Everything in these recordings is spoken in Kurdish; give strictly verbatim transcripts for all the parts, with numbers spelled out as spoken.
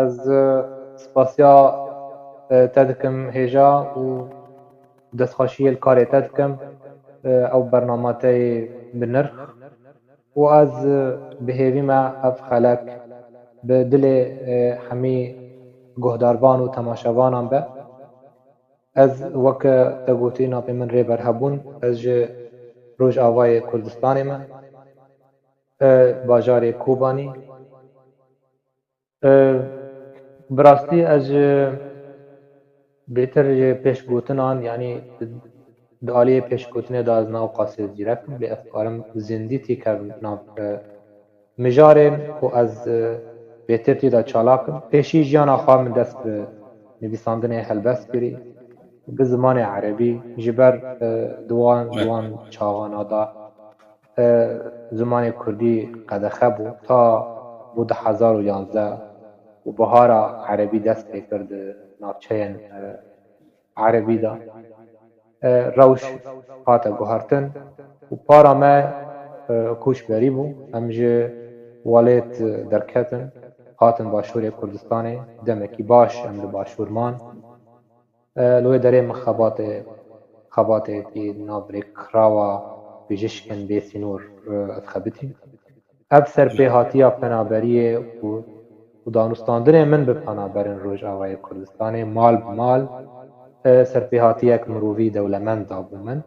Ez e, spasiya e, te dikim hêja û destxweşiyê li karê te dikim. E, ew bernama te yê bi nirx û ez e, bi hêvî me ev xelek bi dilê e, hemî guhdarvan û temaşevanan be. Ez weke te gotî navê min Rêber Hebûn, ez ji Rojavayê Kurdistanê me, e, bajarê Kobanî. E, bi rastî ez ji bêtir ji pêşgotinan, yanî di aliyê pêşgotinê de ez ne qasê zîrek im, lê ez karim zindî tîkevim nav e, mijarên ku ez e, bêtir tî de çalak im. Pêşî jiyana xwe min dest bi nivîsandinê helbest kirî. Bi zimanê erebî ji ber e, di wan, di wan çaxana de e, zimanê kurdî qedexe bû ta bû du hezar û yanzdeh û bihara erebî dest pê kir di navçeyên e, erebî de. E, rewş hate guhertin û para me e, koçberî bû. Em ji welêt derketin, hatin başûrê Kurdistanê. Demekî baş em li başûr man. E, li wê derê min xebatê, xebatê di nav rêkrawa bijişkên bê sînor e, ez xebitî. Ev serpêhatiya penaberiyê û, û danûstandinê min bi penaberên Rojavayê Kurdistanê mal bi mal e, serpêhatiyek mirovî dewlemend dabû min.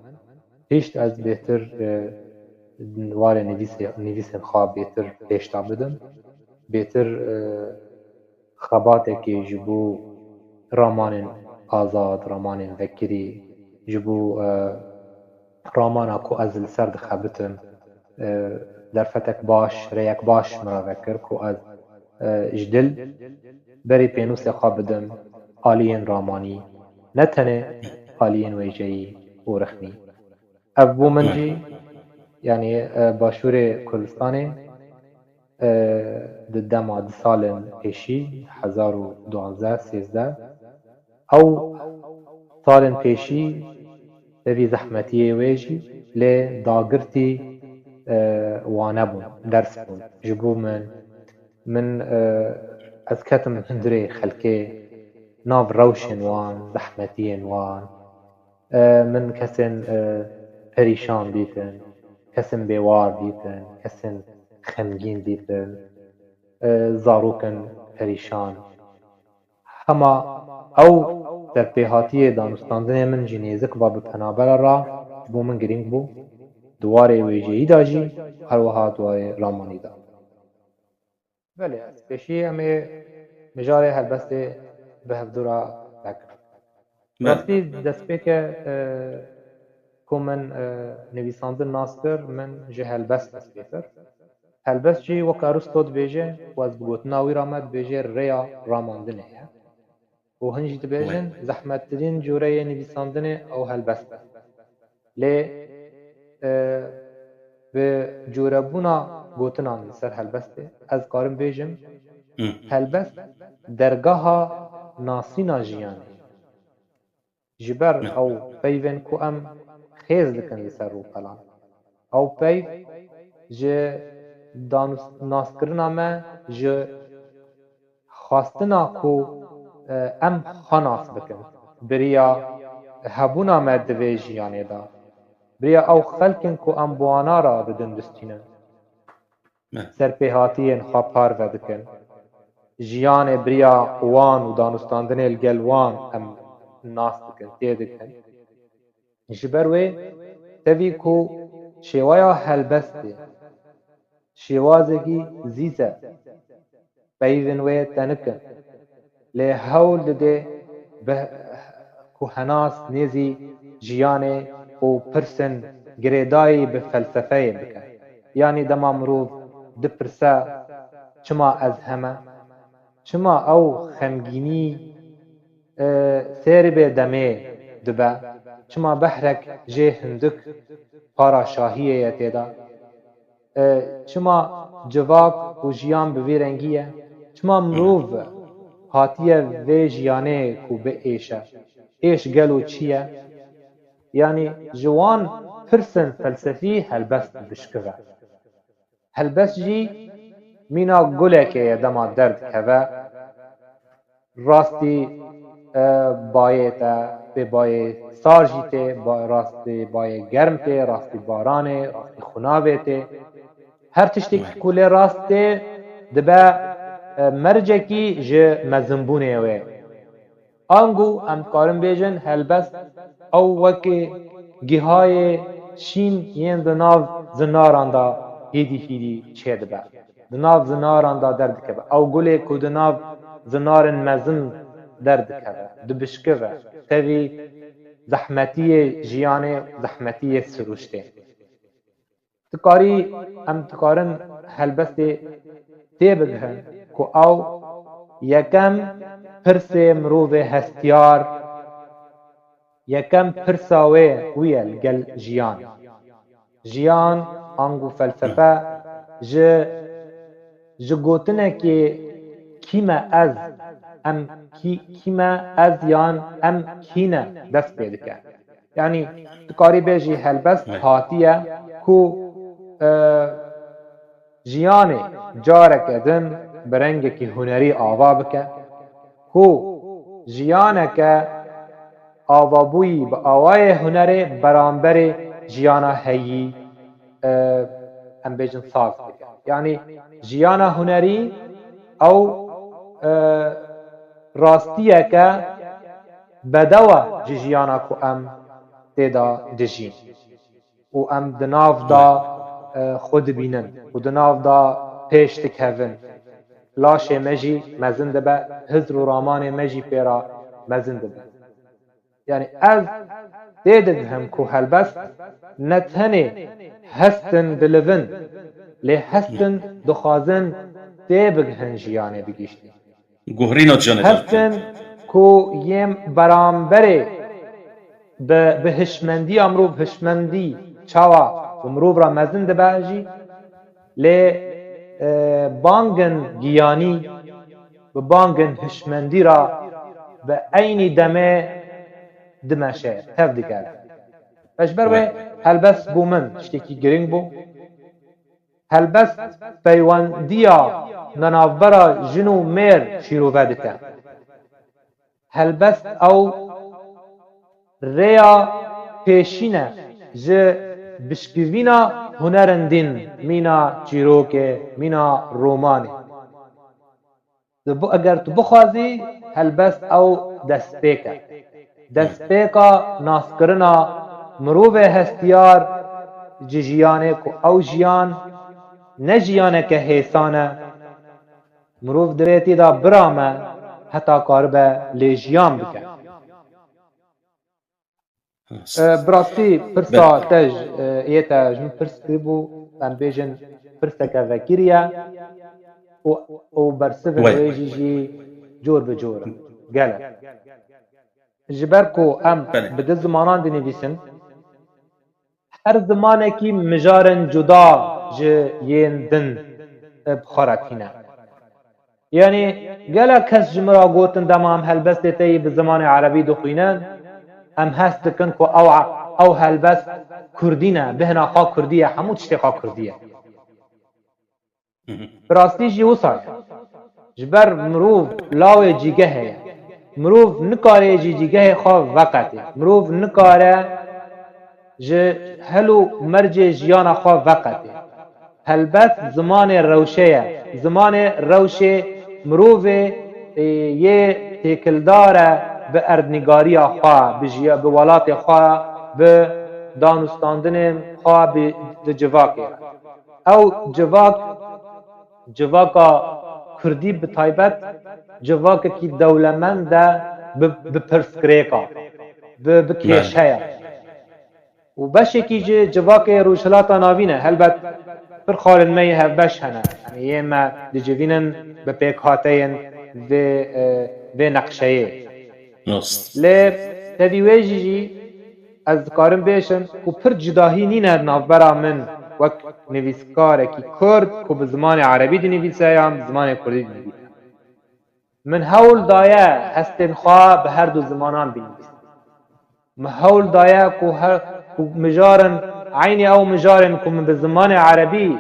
Hişt ez bêhtir e, warê nivîsê, nivîsên xwe bêhtir pêş de bidim. Bêhtir e, xebatekê ji bo ramanên azad, ramanên vekirî, ji bo e, ramana ku ez li ser dixebitim, e, derfetek baş, rêyek baş min re vekir ku ez e, ji dil berî pênûsê xwe bidim aliyên ramanî, ne tenê aliyên wêjeyî û rixnî. Ev bû min jî, yanî e, başûrê Kurdistanê e, di dema di salên pêşî, hezar û duwazdeh sêzdeh, ew salên pêşî tevî zehmetiyê wê jî lê dagirtî e, wane bûn, ders bûn. Ji bo min, min e, ez ketim hundirê xelkê, nav rewşên wan, zehmetiyên wan. E, min kesên e, perîşan dîtin, kesên bêwar dîtin, kesên xemgîn dîtin, e, zarokên perîşan. Hema ew serpêhatiyê danûstandinê min ji nêzik ve bi penabera re ji bo min girîng bû. Di warê wêjeyî de jî, her wiha di warê ramanî de. Belê, ez pêşî em ê mijarê helbestê bi hevdû re vekin. Rastî destpêke e, ku min e, nivîsandin nas kir, min ji helbest dest pê kir. Helbest jî wek Aristo dibêje, û ez bi gotina wî re me dibêje rêya ramandinê ye. Û hin jî dibêjin, zehmettirîn coreyê nivîsandinê ew helbest e. Lê e, bi corebûna gotinan li ser helbestê, ez karim bêjim, helbest dergeha nasîna jiyanê ye. Ji ber ew peyvên ku em xêz dikin li ser rûpelan. Ew peyv ji danûs-, naskirina me ji xwestina ku e, em xwe nas bikin, bi riya hebûna me di vê jiyanê de, bi riya ew xelkên ku em bi wana re didin distînin, serpêhatiyên xwe parve dikin, jiyanê bi riya wan û danûstandinê li gel wan em nas dikin, tê dikin. Ji ber wê tevî ku şêweya helbestê şêwazekî zîz e, peyvên wê tenik in, lê hewl dide bi ku henas nêzî jiyanê û pirsên girêdayî bi felsefeyê bike. Yanî dema mirov dipirse, çima ez heme? Çima ew xemgînî e, sêribê demê dibe, çima behrek jê hindik para şahiyê ye tê de? E, çima civak û jiyan bi vî rengî ye? Çima mirov hatiye vê jiyanê ku bi êş e? Êş gelo çi ye? Yanî ji wan pirsên felsefî helbest dişkive. Helbest jî mîna gulekê ye dema derdikeve, Rastî e, bayê te pê bayê sar jî tê, ba, rastî bayê germ tê, rastî baranê, rastî xunavê tê. Her tiştekî ku lê rast tê, dibe e, mercekî ji mezinbûnê wê. Ango em dikarin bêjin helbest ew wekî gihayê şîn yên di nav zinaran de hêdî hêdî çêdibe. Di nav zinaran de derdikeve. Ew gulê ku di nav zinarên mezin derdikeve, dibişkive, tevî zehmetiyê jiyanê, zehmetiyê siruştê. Dikarî, em dikarin helbestê tê bigihin ku ew yekem pirsê mirovê hestiyar, yekem pirsa wê wî ye li gel jiyan. Jiyan ango felsefe ji, ji gotinekê kî me ez, em kî, kî me ez yan em kî ne dest pê dike. Yanî dikarî bêjî helbest hatiye ku e, jiyanê careke din bi rengekî hunerî ava bike, ku jiyaneke avabûyî bi awayê hunerê beramberê jiyana heyî, e, em bêjin saz bike. Yanî jiyana hunerî ew e, rastiyeke bedew e ji jiyana ku em tê de dijîn. Û em di nav de e, xwe dibînin û di nav de pêş dikevin. Laşê me jî mezin dibe, hizr û ramanê me jî pê re mezin dibe. Yanî ez tê digirim ku helbest ne tenê hestin dilivin, lê hestin dixwazin tê bigihin jiyanê bi giştî. Guhrîna jiyanê de. Hestin ku yên beramberê bi, bi hişmendiya mirov, hişmendî çawa bi mirov re mezin dibe jî, lê e, bangin giyanî bi bangin hişmendî re bi eynî demê dimeşe, tev digere. Ji ber wê helbest bo min tiştekî girîng bû. Helbest peywendiya di navbera jin û mêr şîrove dike. Helbest ew rêya pêşîn e ji bişkivîna hunerên din, mîna çîrokê, mîna romanê. Tu bi-, eger tu bixwazî, helbest ew destpêk e. Destpêka naskirina mirovê hestiyar ji jiyanê ku ew jiyan ne jiyaneke hêsan e. Mirov divê tê de birame heta karibe lê jiyan bike. E, bi rastî pirsa te ji, e, yê te ji min pirs kiribû, em bêjin pirseke vekirî ye û, û bersivên wê jî jî cor bi cor in. Gelek. Ji ber ku em bi du zimanan dinivîsin, her zimanekî mijarên cuda ji yên din, e, bi xwe re tîne. Yanî gelek kes ji min re gotin, dema em helbestê te yî bi zimanê erebî dixwînin, em hest dikin ku ew, ew helbest kurdî ne, bihna xwe kurdî ye, hemû tiştê xwe kurdî ye. Bi rastî jî wisa ye. Ji ber mirov lawê cîgehê ye. Mirov nikare ji cîgehê xwe veqetê. Mirov nikare ji hel û mercê jiyana xwe veqetê. Helbet zimanê rewşe ye. Zimanê rewşê mirovê, e, yê têkildar e bi erdnîgariya xwe, bi jiya-, bi welatê xwe, bi danûstandinên xwe, bi, di civakê re. Ew civak, civaka kurdî bi taybet civakekî dewlemend e bi, bi pirsgirêka, bi, bi kêşeya. Û beşekî ji civakê Rojhilata Navîn e. Helbet pir xalên me yê hevbeş hene. Yanî yê me dicivînin bi pêkhateyên vê, e, vê neqşeyê. Rast. Lê tevî wê jî jî ez dikarim bêjim ku pir cudahî nîne navbera min wek nivîskarekî kurd ku bi zimanê erebî dinivîse yan bi zimanê kurdî dinivîse. Min hewl daye hestên xwe bi her du zimanan binivîsim. Min hewl daye ku her, ku mijarin, eynî ew mijarên ku min bi zimanê erebî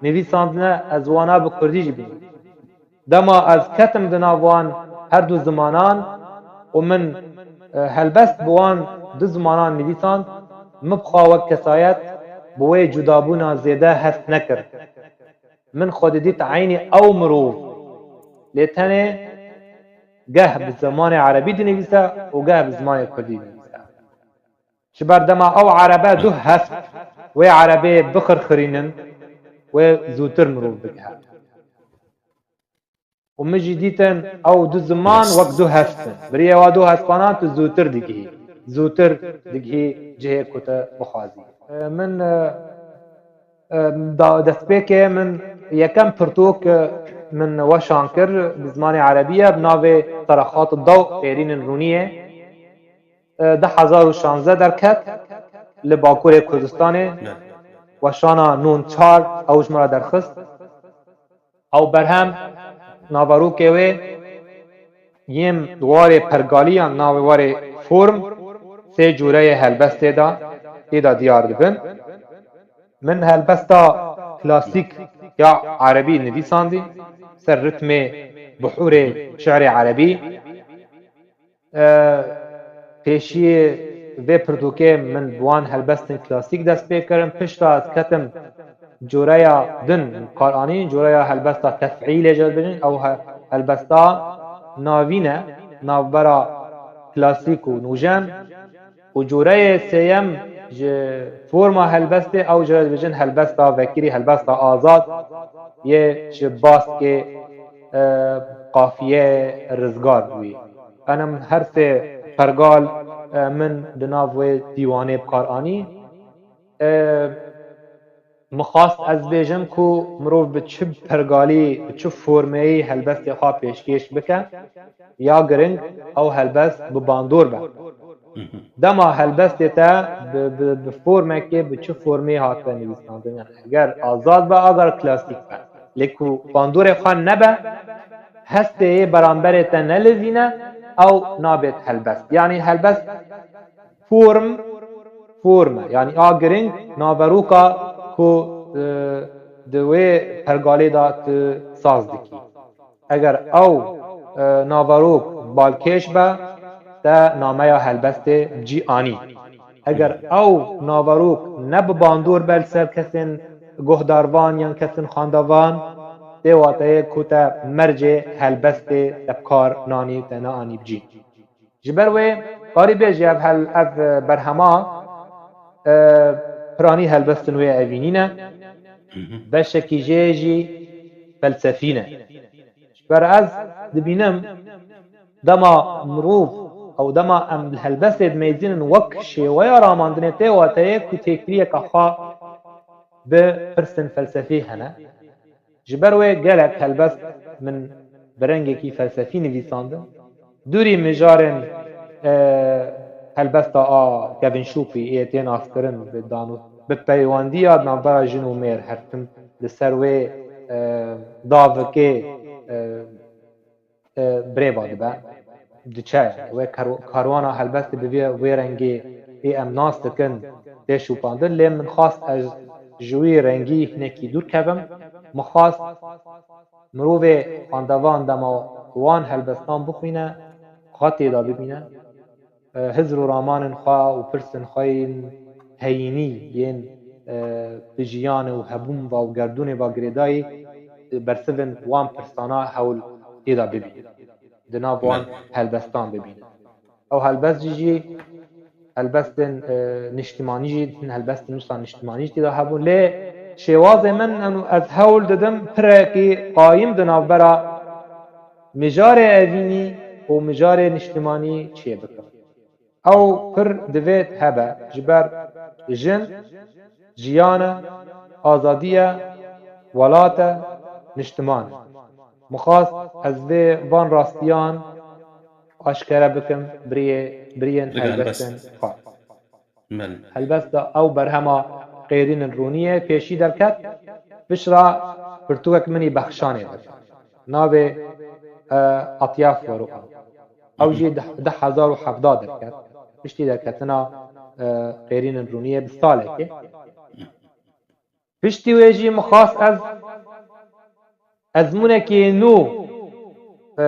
nivîsandine, ez wana bi kurdî jî binivîsim. Dema ez ketim di nav wan her du zimanan û min, e, helbest bi wan du zimanan nivîsand, min bi xwe wek kesayet bi wê cudabûna zêde hest nekir. Min xwe didît eynî ew mirov, lê tenê geh bi zimanê erebî dinivîse û geh bi zimanê kurdî dinivîse. Ji ber dema ew erebe du hest wê erebê bixirxirînin, wê zûtir mirov bigihe. Û min jî dîtin ew du ziman wek du hest in. Bi rêya wa du hestvanan tu zûtir digihî. Zûtir digihî cihê ku tu bixwazî. E, min, e, e, da, destpêkê min yekem pirtûk, e, min weşan kir bi zimanê erebî ye, bi navê Seraxat Daw Qêrînên Rûniyê. E, du hezar û şanzdeh derket li Bakurê Kurdistanê. Weşana non çar ew ji me re derxist. Ew berhem naverokê wê yên warê pergalî yan navê warê form sê cûreyê helbestê de tê de diyar dibin. Min helbesta klasîk ya erebî nivîsandî ser ritmê bihûrê şi'rê erebî. E, pêşiyê vê pirtûkê min bi wan helbestên klasîk dest pê kirin. Pişta ez ketim coreya din kar anîn, coreya helbesta tef'îlê jê dibêjin. Ew he-, helbesta navîn e, navbera klasîk û nûjen. Û coreyê sêyem ji forma helbestê, ew jê dibêjin helbesta vekirî, helbesta azad yê ji baskê, e, qafiyê rizgar bûyî. Enim her sê pergal, e, min di nav wê dîwanê bi kar anî. E, Min xwast ez bêjim ku mirov bi çi pergalî, bi çi formeyî helbestê xwe pêşkêş bike, ya giring ew helbest bi bandor be. Dema helbestê te bi, bi, bi formekê, bi çi formê hatine nivîsandin, yani eger azad be, eger klasîk be, lê ku bandorê xwe nebe, hestê yê beramberê te nelizîne, ew nabêt helbest. Yani helbest form, form e. Yani a giring naveroka ku, e, di wê pergalê de tu saz dikî. Eger ew, e, naverok balkêş be, te nameya helbestê bi cî anî. Eger ew naverok ne bi bandor be li ser kesên guhdarvan yan kesên xwendevan, tê wateyê ku te mercê helbestê te bi kar nanî, te neanî bi cî. Ji ber wê karî bêjî ev hel-, ev, e, berhema, e, piranî helbestin wê evînî ne. Beşekî jê jî felsefî ne. Ji ber ez dibînim dema mirov ew dema em li helbestê dimeyzînin wek şêweya ramandinê tê wateyê ku têkiliyeke xwe bi pirsên felsefî hene. Ji ber wê gelek helbest min bi rengekî felsefî nivîsandin. Dûrî mijarên, e, helbesta a Kevin Şûpî ê tê naskirin bi dano-, bi peywandiya navbera jin û mêr her tim li ser wê, e, davikê, e, e, birêva dibe, diçe. Wê kar-, karwana helbestê bi vê, wê rengê ê em nas dikin tê şûpandin, lê min xwast ez ji wî rengî hinekî dûr kevim. Min xwast mirovê xwendevan dema wan helbestan bixwîne, xwe tê de bibîne. E, hizr û ramanên xwe û pirsên xwe yên heyînî yên, e, bi jiyanê û hebûn ve û gerdûnê ve girêdayî, e, bersivên wan pirsana hewl tê de bibînin. Di nav wan helbestan bibînin. Ew helbest jî, jî helbestên, e, niştimanî jî, hin helbestên wisa niştimanî jî tê de hebûn. Lê şêwazê min, eno ez hewl didim pirekî qayîm di navbera mijarê evînî û mijarê niştimanî çê bikim. Ew pir divêt hebe ji ber jin, jiyan e, azadî ye, welat e, niştiman e. Min xwast ez vê van rastiyan aşkere bikim biriyê, biriyên helbestên xwe. Helbesta ew berhema Qêrînên Rûniyê pêşî derket, piştre pirtûkek min î bexşanê dikin. Navê, e, Atyaf Weroka. Ew jî di, di hezar û hevdeh derket. Piştî derketina, e, Qêrînên Rûniyê bi salekê. Piştî wê jî min xwast ez ezmûnekî nû e,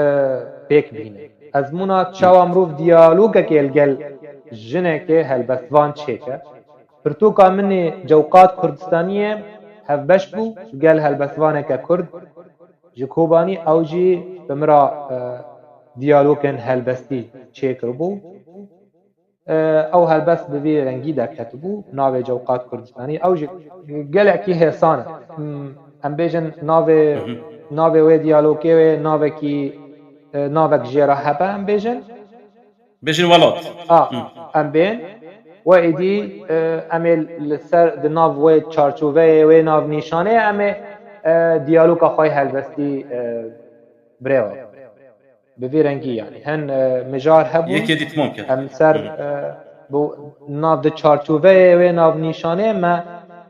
pêk bîne. Ezmûna çawa mirov diyalogekê li gel jinekê helbestvan çêke. Pirtûka min ê Cewqat Kurdistaniyê hevbeş bû, li gel helbestvaneke Kurd ji Kobanî, ew jî bi min re, e, diyalogên helbestî çêkiribû. E, ew helbest bi vî rengî derketibû, navê Cewqat Kurdistanî. Ew jî gelekî hêsan e. Hmm, em bêjin navê, Hı hı. navê wê diyalogê wê navekî, e, navek jê re hebe, em bêjin. Bêjin welat. A, Hı. em bên. We êdî, e, em ê li ser, di nav wê çarçoveyê, wê navnîşanê em ê, e, diyaloga xwe helbestî, e, birêve. Bi vî rengî, yanî hin, e, mijar hebûn. Yekê dî timam kir. Em ser, Hı. e, bu nav di çarçoveyê wê navnîşanê me,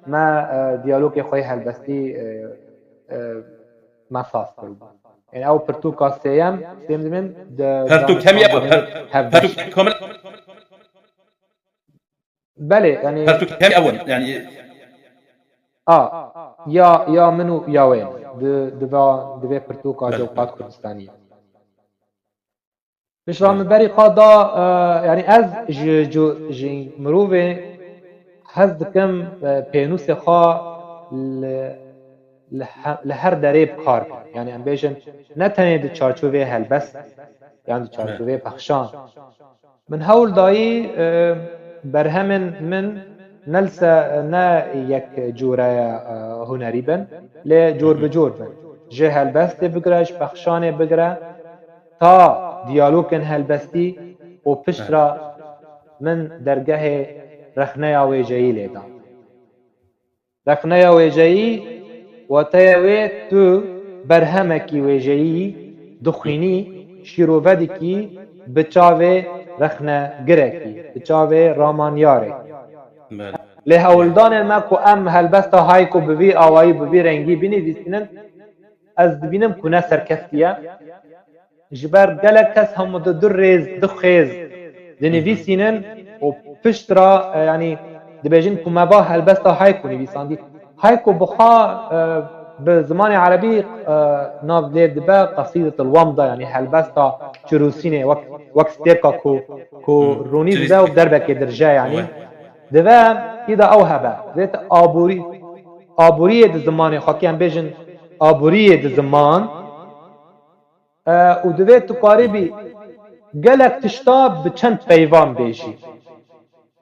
me, e, diyalogê xwe helbestî, e, e, me saz kiribû. Yani ew pirtûka sêyem, sêyem dimin de Pertûk hemî ev, per-, hevbeş. Pertûk kamil. Belê, yani Pertûk hemî ew in, yani A, ya, ya min û ya wê. Di, di va, di vê pirtûka Belê. Cewqat Kurdistanî. Pişra Belê. Min berî xwe da, e, yani ez ji, ji, ji mirovê hez dikim, e, pênûsê xwe li, li he-, li her derê bi kar bînim. Yani em bêjin ne tenê di çarçovê helbest, yan di Belê. Çarçovê pexşan. Min hewl dayî, e, berhemên min ne li se-, ne yek cûre ye, e, hunerî bin, lê cor bi cor bin. Ji helbestê bigire, ji pexşanê bigire, ta diyalogên helbestî û pişt re min dergehê rexneya wêjeyî lê da. Rexneya wêjeyî, wateya wê tu berhemekî wêjeyî dixwînî, şîrove dikî bi çavê rexnegirekî, bi çavê ramanyarekî. Belê. Lê hewldanên me ku em helbesta Hayko bi vî awayî, bi vî rengî binivîsînin, ez dibînim ku ne serkeftî ye. Ji ber gelek kes hemû di du rêz, du xêz dinivîsînin û pişt re, e, yanî dibêjin ku me va helbesta Hayko nivîsandî. Hayko bi xwe, e, bi zimanê erebî, e, nav lê dibe qesîdetul wemda, yanî helbesta çirûsînê, wek, wek stêrka ku, ku Hı. rûnî dibe û derbekê dirije, yanî. Wê. Dibe, îda ew hebe. Vê te aborî, aboriyê di zimanê xwe, em bêjin aboriyê di ziman, E, û divê tu karibî gelek tişta bi çend peyvan bêjî.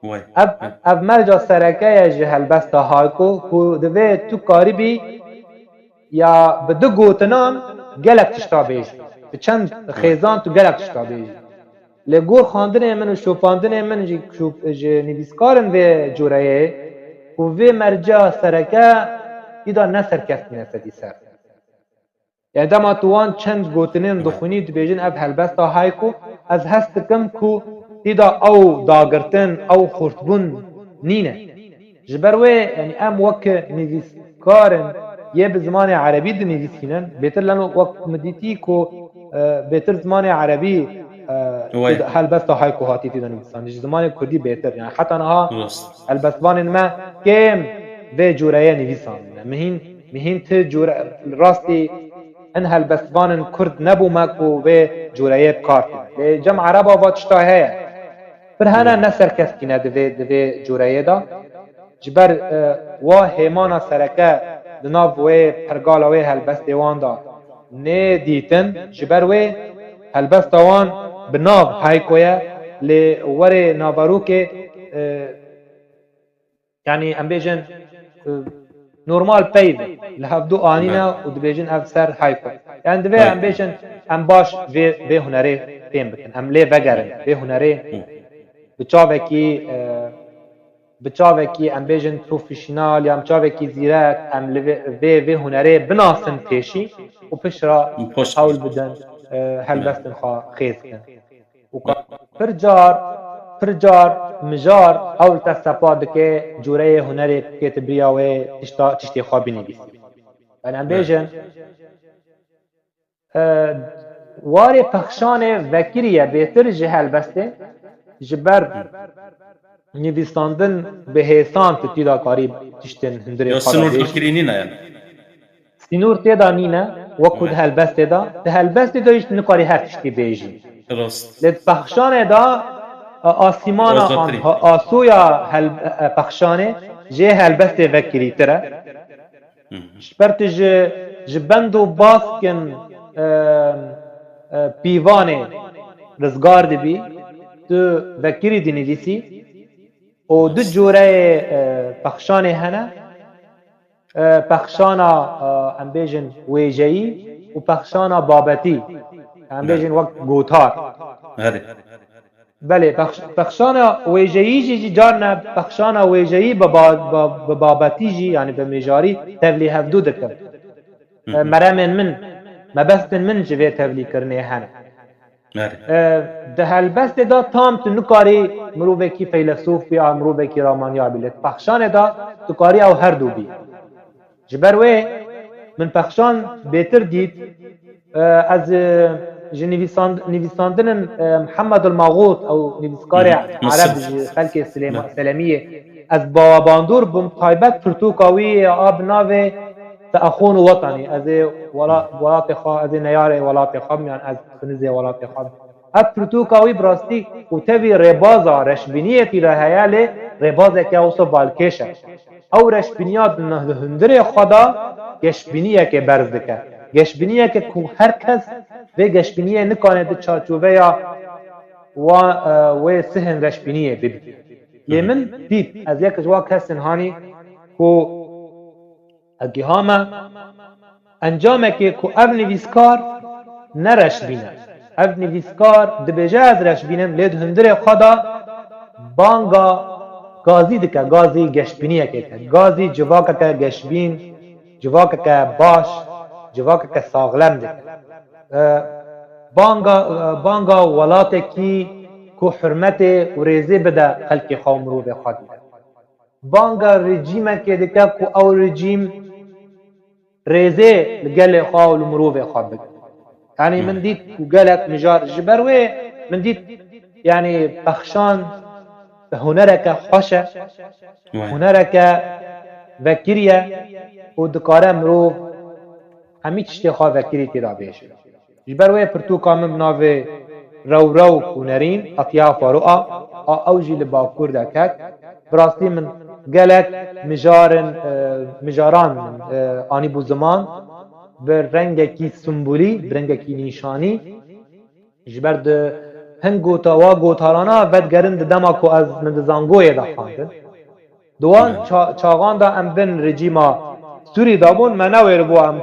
Way. Ev, ev merca sereke ye ji helbesta Hayko, ku divê tu karibî ya bi du gotinan gelek tişta bêjî. Bi çend xêzan tu gelek tişta bêjî. Lê gor xwendinê min û şopandinê min ji, ji nivîskarên vê cureyê û vê merca sereke îda ne serkeftî ne sedî ser. Yani dema tu wan çend gotinên dixwînî, dibêjin ev helbesta Hayko, ez hest dikim ku tîda ew dagirtin, ew xurtbûn nîne. Ji ber wê, yani em wek nivîskar in, yê bi zimanê erebî dinivîsînin, bêtir leno wek min dîtî ku, e, bêtir zimanê erebî, e, Wê. helbesta Hayko hatî tîda nivîsandî. Ji zimanê kurdî bêtir. Yani heta niha Rast. helbestvanên me kêm vê cureyê nivîsandine. Mihîn Mihîn ti cure, rastî hin helbestvanên kurd nebûme ku vê cureyê bi kar tînin. Lê cem ereba va tişta heye. Pir hene ne serkeftî ne di vê, di vê cureyê de. Ji ber, e, wa hêmana sereke di nav wê pergala wê helbestê wan de nê dîtin. Ji ber wê helbesta wan bi nav Hayko ye, lê werê naverokê, e, Yani em bêjin, e, normal peyv e. Li hevdu anîne Belê. û dibêjin ev ser Hayko. Yani divê Belê. em bêjin em baş vê, vê hunerê fêm bikin. Em lê vegerin. Vê hunerê Hı. bi çavekî, e, bi çavekî em bêjin profesyonel ya em çavekî zîrek em li vê, vê, vê hunerê binasin pêşî û pişt re Post. hewl bidin, e, helbestin xwe xêz bikin. Û ka pir car, pir car mijar hewl te sepa dike cureyê hunerê kê tu biriya wê tişta, tiştê xwe binivîsî. Yani em bêjin, e, warê pexşanê vekiriye bêtir ji helbestê, ji ber nivîsandin bi hêsan tu tîda karî tiştên hundirê Ya xwe de bêjî. Sînor tê de nîne. Wek ku di helbestê de, di helbestê de jî tu nikarî her tiştî bêjî. Rast. Lê di pexşanê de, e, asîmana an, ha, asoya hel-, e, pexşanê jê helbestê vekirîtir e. Ji ber tu ji, ji bend û baskin, e, e, pîvanê rizgar dibî, tu vekirî dinivîsî û du cureyê, e, pexşanê hene. E, pexşana, e, em bêjin wêjeyî û pexşana babetî. Em bêjin wek gotar. Herê. Belê, pexş-, pexşana wêjeyî jî, jî carna pexşana wêjeyî bi ba-, ba-, bi babetî jî, yanî bi mijarî tevlî hevdû dikin. E, meremên min, mebestên min ji vê tevlîkirinê hene. E, di helbestê de tam tu nikarî mirovekî feylesûf bî, a mirovekî ramaniya bî. Lê di pexşanê de tu karî ew her du bî. Ji ber wê min pexşan bêtir dît. E, ez, e, ji nivîsand-, nivîsandinên, e, Mihemed el Maxût, ew nivîskarê ereb ji xelkê Silêma-, Selemiyê, ez bawabandor bûm, taybet pirtûka wî ya bi navê Te Exûn û Wetanî, ez ê wela-, welatê xwe, ez ê neyarê welatê xwe bim, yan ez xinizê welatê xwe bim. Ev pirtûka wî bi rastî û tevî rêbaza reşbîniyekî re heye, lê rêbazeke wisa balkêş e. Ew reşbîniya di ne-, di hundirê xwe de geşbîniyekê berz dike. Geşbîniyeke ku her kes vê geşbîniyê nikane di çarçoveya wa, e, wê sihên reşbîniyê bibî. Lê min dît, ez yek ji wa kesin hanî ku ez gihame encamekê ku ev nivîskar ne reşbîn e. Ev nivîskar dibêje ez reşbîn im, lê di hundirê xwe de banga gazî dike, gazî geşbîniyekê dike. Gazî civakeke geşbîn, civakeke baş, civakeke saxlem dike. E, banga, e, banga welatekî ku hurmetê û rêzê bide xelkê xwe û mirovê xwe dide. Banga rejîmekê dike ku ew rejîm rêzê li gelê xwe û li mirovê xwe bike. Yanî min dît ku gelek mijar ji ber wê min dît, yanî pexşan hunereke xweş e, hunereke vekirî ye û dikare mirov hemî tiştê xwe vekirî tê de bêje. Ji ber wê pirtûka min bi navê Rewrew û Nerîn, Atiya Faroa, a ew jî li Bakur de ket. Bi rastî min gelek mijarin, e, mijaran min, e, anîbû ziman, bi rengekî simbolî, bi rengekî nîşanî. Ji ber di hin gota wa gotarana vedigerin di dema ku ez min di zangoyê de xwendin. Di wan ça-, çaxan de em bin rejîma Sûrî de bûn, me newêribû em,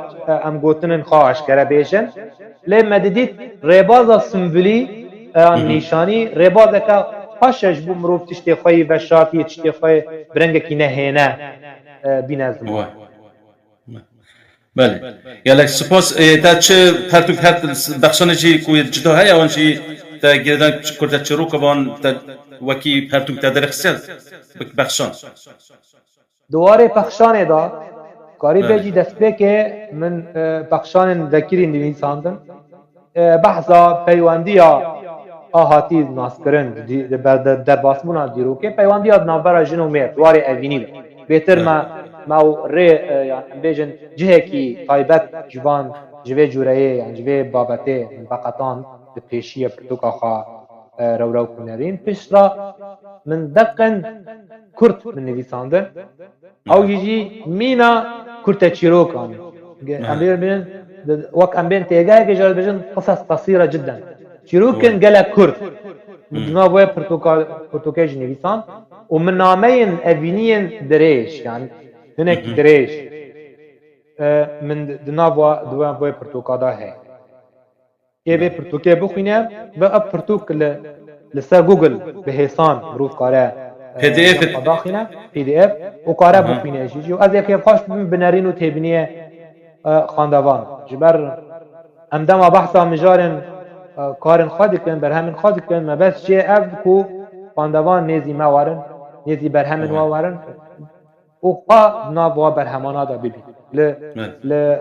em gotinên xwe aşkere bêjin. Lê me didît rêbaza simbolî, e, an nîşanî, rêbazeke xweş e ji bo mirov tiştê xwe yî veşartiyê, tiştê xwe yê bi rengekî nehêne, e, bîne ziman. Belê. Gelek spas. Ê, te çi pertûk, her bexşanê jî ku cida heye, wan jî te girêdan kurteçîroka wan te wekî pertûk te derxistiye bi bexşan? Di warê pexşanê de, karî bê jî destpêkê min, e, pexşanên vekirî nivîsandin. E, behsa peywendiya a hatî naskirin, di, di ber-, de-, derbasbûna dîrokê, peywendiya di navbera jin û mêr, di warê evînî de. Bêtir me, me ew rê, e, yan em bêjin cihekî taybet ji van, ji vê cureyê, yan ji vê babetê min veqetand, di pêşiya pirtûka xwe, e, Rewrew û Nerîn. Piştre min deqin kurt min nivîsandin. Ew jî jî mîna kurteçîrokan. Ge-, em bê-, bê-, de-, wek em bên têgehekê jî dibêjin, qisas qesîre cidden. Çîrokên gelek kurt. Min di nav wê pirtûka-, pirtûkê jî nivîsand û min nameyên evîniyên dirêj, yanî hinekî dirêj, e, min di, di nav wa, di nav wê pirtûka de heye. Ê vê pirtûkê bixwîne, bi ev pirtûk li, li ser Google bi hêsan mirov kare, e, P D F xwe daxîne, P D F, û kare bixwîne jî. Jî ez ê kêfxweş bibim bi nerîn û têbîniyê, e, xwendevan. Ji ber em dema behsa mijarên, e, karên xwe dikin, berhemên xwe dikin, mebest jê ev ku xwendevan nêzî me werin, nêzî berhemên we werin û xwe di nav wa berhemana de bibîn. Li, li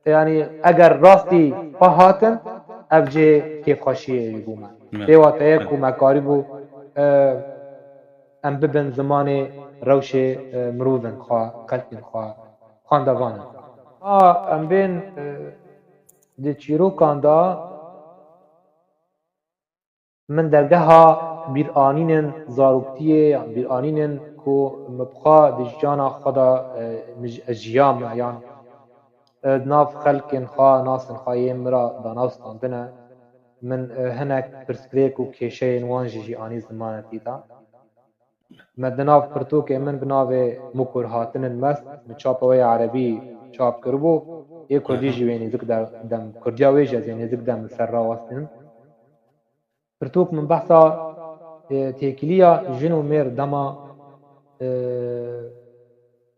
Yanî eger rastî xwe hatin, ev cihê kêfxweşiyê ye ji bo me. Pêwateyek ku me karîbû, e, em bibin zimanê rewşê, e, mirovên xwe, xelkên xwe, xwendevanên xwe. A, em bên, e, di çîrokan de min dergeha bîranînên zaroktiyê yan bîranînên ku min bi xwe di jiyana xwe de, e, min j-, ez jiyame yan, e, di nav xelkên xwe, nasên xwe yên min re danaw standine. Min, e, hinek pirsgirêk û kêşeyên wan jî jî anî zimanetî de. Me di nav pirtûkê min bi navê Mukur Hatinên Mest, min çapa wê ya erebî çap kiribû, yê kurdî Aha. jî wê nêzik de, dem, kurdiya wê jî ez ê nêzik dem li ser rawestînim. Pirtûk min behsa, e, têkiliya jin û mêr dema, e,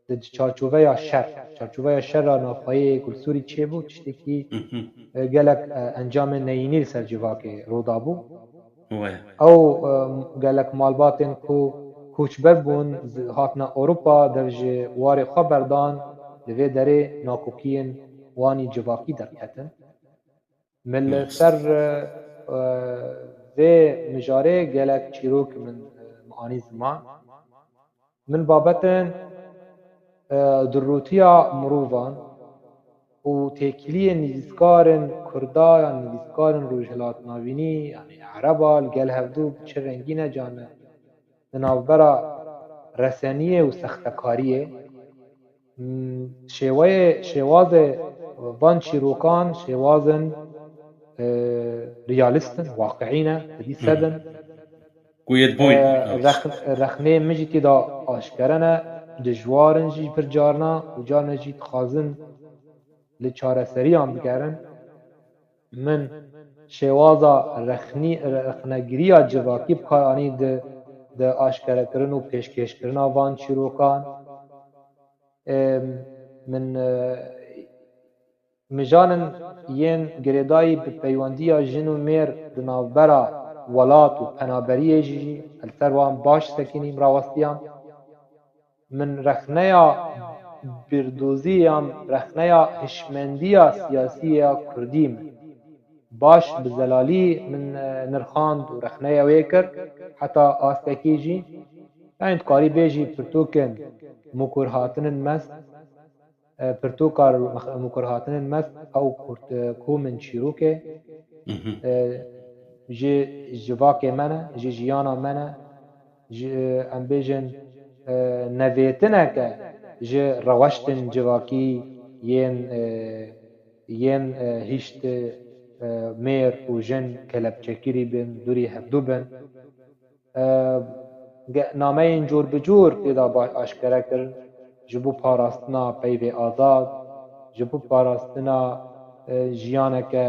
di çarçoveya şer, çarçoveya şera navxweyê ku li Sûrî çêbû, tiştekî, Mhm. e, gelek, e, encamên neyînî li ser civakê rû dabû. Wê. Ew, e, gelek malbatên ku koçber bûn, zi-, hatine Ewropa, dev ji warê xwe berdan, li vê derê nakokiyên wanî civakî derketin. Min li Rast. ser, e, e, vê mijarê gelek çîrok min, e, min anî ziman. Min babetên, e, durûtiya mirovan û têkiliyên nivîskarên Kurda yan nivîskarên Rojhilatnavînî, yanî Ereba, li gel hevdû bi çi rengî ne, can e, di navbera reseniyê û sextekariyê. Hmm, şêweyê, şêwazê van çîrokan, şêwazin, e, realîst in, waqiî ne, di dî sed in. Ku yê dibûyî. E, rex-, rexneyê min jî tê de aşkere ne, dijwar in jî pir carna û carna jî dixwazin li çareseriyan bigerin. Min şêwaza rexnî-, rexnegiriya civakî bi kar anî di, di aşkerekirin û pêşkêşkirina van çîrokan. Ê, min, e, mijanin yên girêdayî bi peywendiya jin û mêr di navbera welat û penaberiyê jî, jî li ser wan baş sekinîm, rawestiyam. Min rexneya bîrdozî yan rexneya hişmendiya siyasî ya kurdî min baş bi zelalî min, e, nirxand û rexneya wê kir, heta astekî jî. Yanî dikarî bêjî pirtûkên Mukur Hatinên Mest, e, pirtûka Mukur Hatinên Mest ew kurt, e, ku min çîrokê, Mhm. e, ji civakê me ne, ji jiyana me ne, ji, em bêjin, e, nevêtineke ji reweştên civakî yên, e, yên, e, hişt, e, mêr û jin kelepçekirî bin, dûrî hevdû bin. E, ge-, nameyên cûr bi cûr tê de ba-, aşkere kirin, ji bo parastina peyvê azad, ji bo parastina, e, jiyaneke,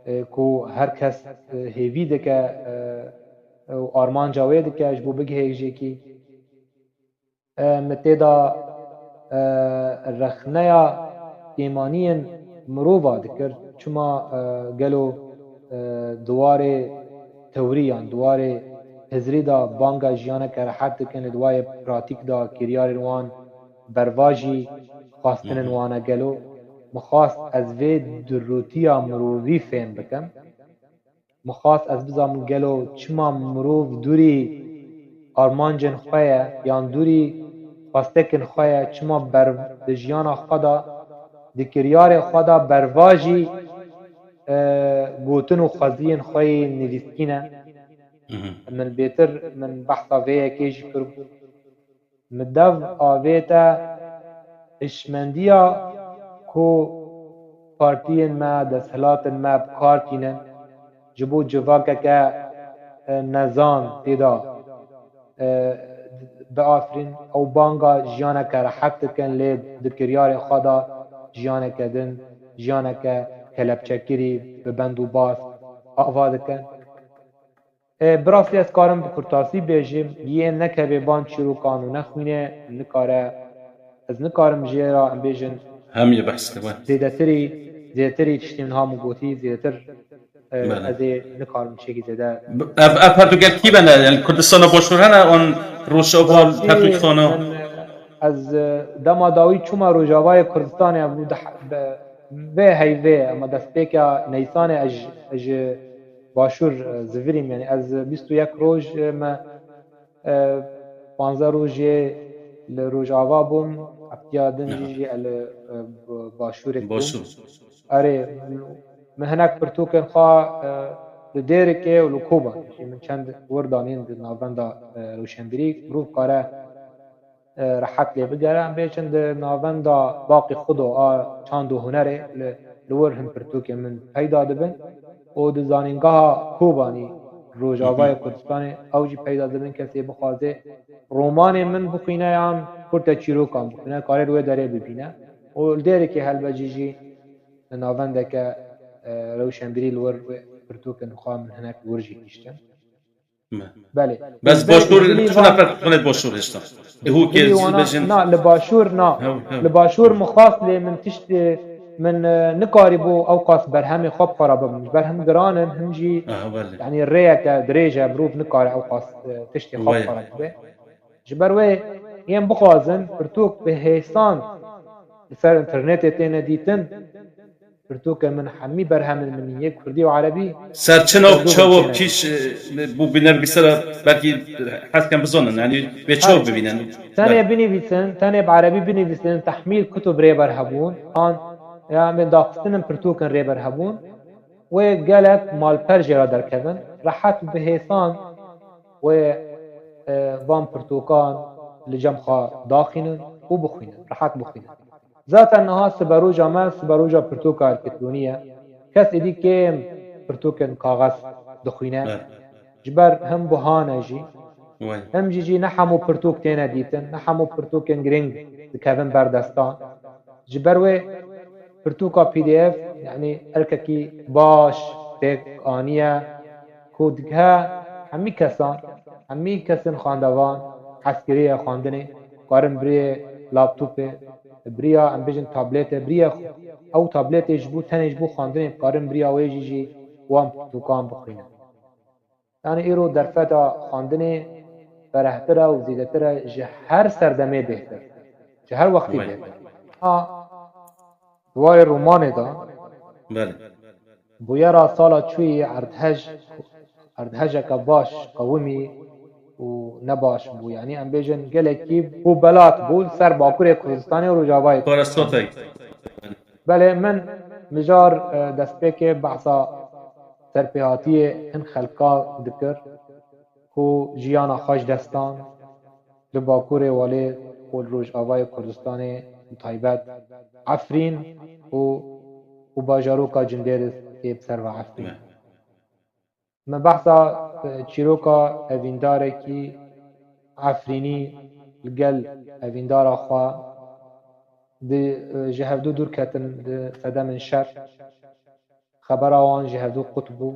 e, ku her kes, e, hêvî dike, e, û armanca wê dike ji bo bigihê yek jêkî. E, min tê de, e, rexneya kêmaniyên mirova dikir. Çima, e, gelo, e, di warê tewrî yan di warê hizrî de banga jiyaneke rehet dikin, li di warê pratîk de kiryarên wan bervajî xwestinên Hı hı. wan e gelo? Min xwest ez vê dirûtiya mirovî fêm bikim. Min xwest ez bizanim gelo çima mirov dûrî armancên xwe ye yan dûrî xwestekên xwe ye, çima ber-, di jiyana xwe de, di kiryarê xwe de bervajî, e, gotin û xweziyên xwe yê nivîskî ne. Mhm. Min bêtir, min behsa vê yekê jî kir. Min dev avête hişmendiya ku partiyên me, desthilatên me bi kar tînin, ji bo civakeke, e, nezan tê de, e, biafirîn. Ew banga jiyaneke rehet dikin, lê di kiryarê xwe de jiyaneke din, jiyaneke kelepçekirî bi bend û baz ava dikin. E, bi rastî ez karim bi kurtasî bêjim, yên nekeve ban çîrokan û nexwîne, nikare, ez nikarim jê re em bêjin Hem yê behs kir, we. zêdetirî, zêdetirî tiştên ha min gotî, zêdetir, e, Bele. ez ê nikarim tiştekî zêde. Ev, ev her du gel kî bene? Yani Kurdistana Başûr hene, an Rojava, Rastî, Tekrîkxana? min, e, ez, e, dema dawî çûma Rojavayê Kurdistanê, ev bû di he-, be-, vê heyvê, ema destpêka Neysanê ez, ez ji Başûr, e, zivirîm, yani ez bîst û yek roj, e, me, e, panzdeh rojê li Rojava bûm, heftiya din jî jî li, e, b-, başûrê Kom. Başûr. Erê, min hinek pirtûkên xwe, e, li Dêrikê û li Kobanê jî min çend wir danîn di navenda, e, rewşenbîrî. Mirov kare, e, rehet lê bigere. Em bêjin di navenda Baqî Xudo a çand û hunerê li, li wir hin pirtûkên min peyda dibin. Û di zanîngeha Kobanî Rojavayê Kurdistanê ew jî peyda dibin, kesê bixwaze romanê min bixwîne yan kurte çîrokan bixwîne, kare li wê derê bibîne. Û li Dêrikê helbet jî jî navendeke, e, rewşenbîrî li wir wê pirtûkên xwe min hinek li wir jî hiştin. Me. Belê. Bes Li başûr, Dêrikê tu va- nefer xulê başûr hişta. Dihûkê Dilî wana, bêjin. Na, li başûr na. Hew, hew. Li başûr min xwest lê min tiştê min, e, nikarîbû ew qas berhemê xwe bi xwe re bibim. Ji ber him giran in, him jî, Aha, belê. Yanî rêyeke dirêj e, mirov nikare ew qas, e, tiştê xwe bi Wê. Xwe re bibe. Ji ber wê yên bixwazin pirtûk bi hêsan li ser înternetê têne dîtin, pirtûkên min hemî berhemên min yê kurdî û erebî. Ser çi nav Pirtûkên çawa têne. Kîş, e, bû bîner bîsera belkî hesken bizanin, yanî vê çawa Her bibînin. Tenê Belê. Binivîsin, tenê bi erebî binivîsin, tehmîl kutub rêber hebûn, an ya em bên daxistinin pirtûkin rêber hebûn. Wê gelek malper jê re derkevin, rehet û bi hêsan wê, e, van pirtûkan li cem xwe daxînin û bixwînin, rehet bixwînin. Zaten niha siberoja me, siberoja pirtûka elektronî ye. Kes êdî kêm pirtûkên kaxez dixwîne. Evet. Ji ber him buha ne jî, Wê. Him jî jî ne hemû pirtûk têne dîtin, ne hemû pirtûkên girîng dikevin ber destan. Ji ber wê pirtûka P D F, yanî erkekî baş pêk aniye ku digihe hemî kesan, hemî kesên xwendevan, eskerî ye xwendinê, karin biriyê laptopê, biriya, em bêjin, tabletê, biriya xwe. Ew tabletê ji bo, tenê ji bo xwendinê, karin biriya wê jî jî wan pirtûkan bixwînin. Yanî îro derfeta xwendinê ferehtir e û zêdetir e, ji her serdemê bêhtir. Ji her wextî Wê. Bêhtir. Ha, di warê romanê de Belê. Bûyera sala çûyî erdhej, erdhejeke baş qewimî û ne baş bû. Yanî em bêjin gelekî bû belat bû li ser Bakurê Kurdistanê û Rojavayê Parasotayê. Belê min mijar, e, destpêkê behsa serpêhatiyê hin xelka dikir ku jiyana xwe ji destan li Bakurê Welê û li Rojavayê Kurdistanê bi taybet Efrîn û, û bajaroka Cindêris ê bi ser ve Efrîn. Me. Me behsa, e, çîroka evîndarekî Efrînî li gel evîndara xwe di, e, ji hevdû dûr ketin di sedemên şer. Xebera wan ji hevdû qut bû.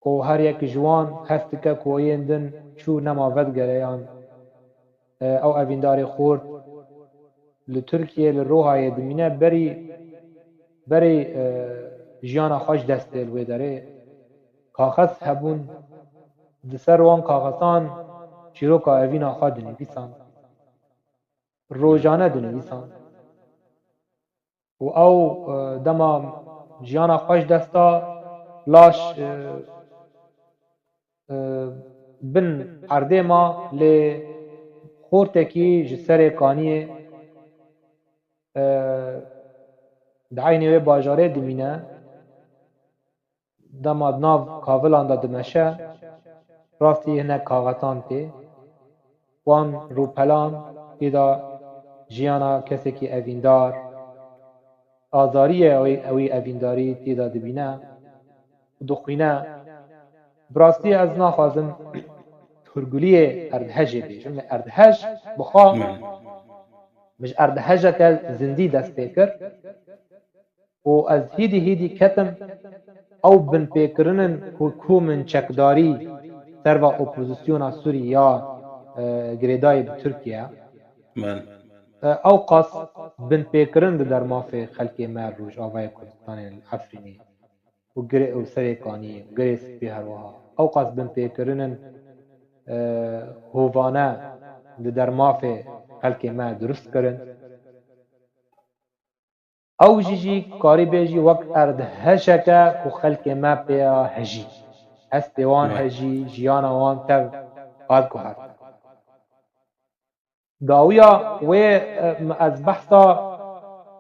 Û her yek ji wan hest dike ku yên din çû nema vedigere yan, e, ew evîndarê xort li Tirkiyê, li Rohayê dimîne, berî, berî, e, jiyana xwe ji dest tê li wê derê. Kaxez hebûn, di ser wan kaxezan çîroka evîna xwe dinivîsan. Rojane dinivîsan. Û ew, e, dema jiyana xwe ji dest da, laş, e, e, bin erdê ma, lê xortekî ji serê kaniyê, e, di eynê wê bajarê dimîne. Dema di nav kavilan de dimeşe, rastî hinek kaxetan tê. Wan rûpelan tê de jiyana kesekî evîndar, azariyê ew ê, ew ê evîndarî tê de dibîne û dixwîne. Bi rastî ez naxwazim hûrguliyê erdhejê bêjim. Erdhej bi xwe, Hmm. min ji erdhejeke zindî dest pê kir. Û ez hîdî hîdî ketim ew binpêkirinin ku, ku min çekdarî serva opozisyona Sûrî ya, e, girêdayî bi Tirkiye. Belê. E, ew qas binpêkirin di dermafê xelkê me Rojavayê Kurdistanê li Efrînê û girê û Serê Kaniyê û Girê Spî her wiha. Ew qas binpêkirinin, e, hovane di dermafê xelkê me dirust kirin. Ew jî jî karî bêjî wek erdhejeke ku xelkê me pê ya hejî. Hestê wan Wê. Hejî, jiyana wan tev hat guhert. Dawiya wê, e, ez behsa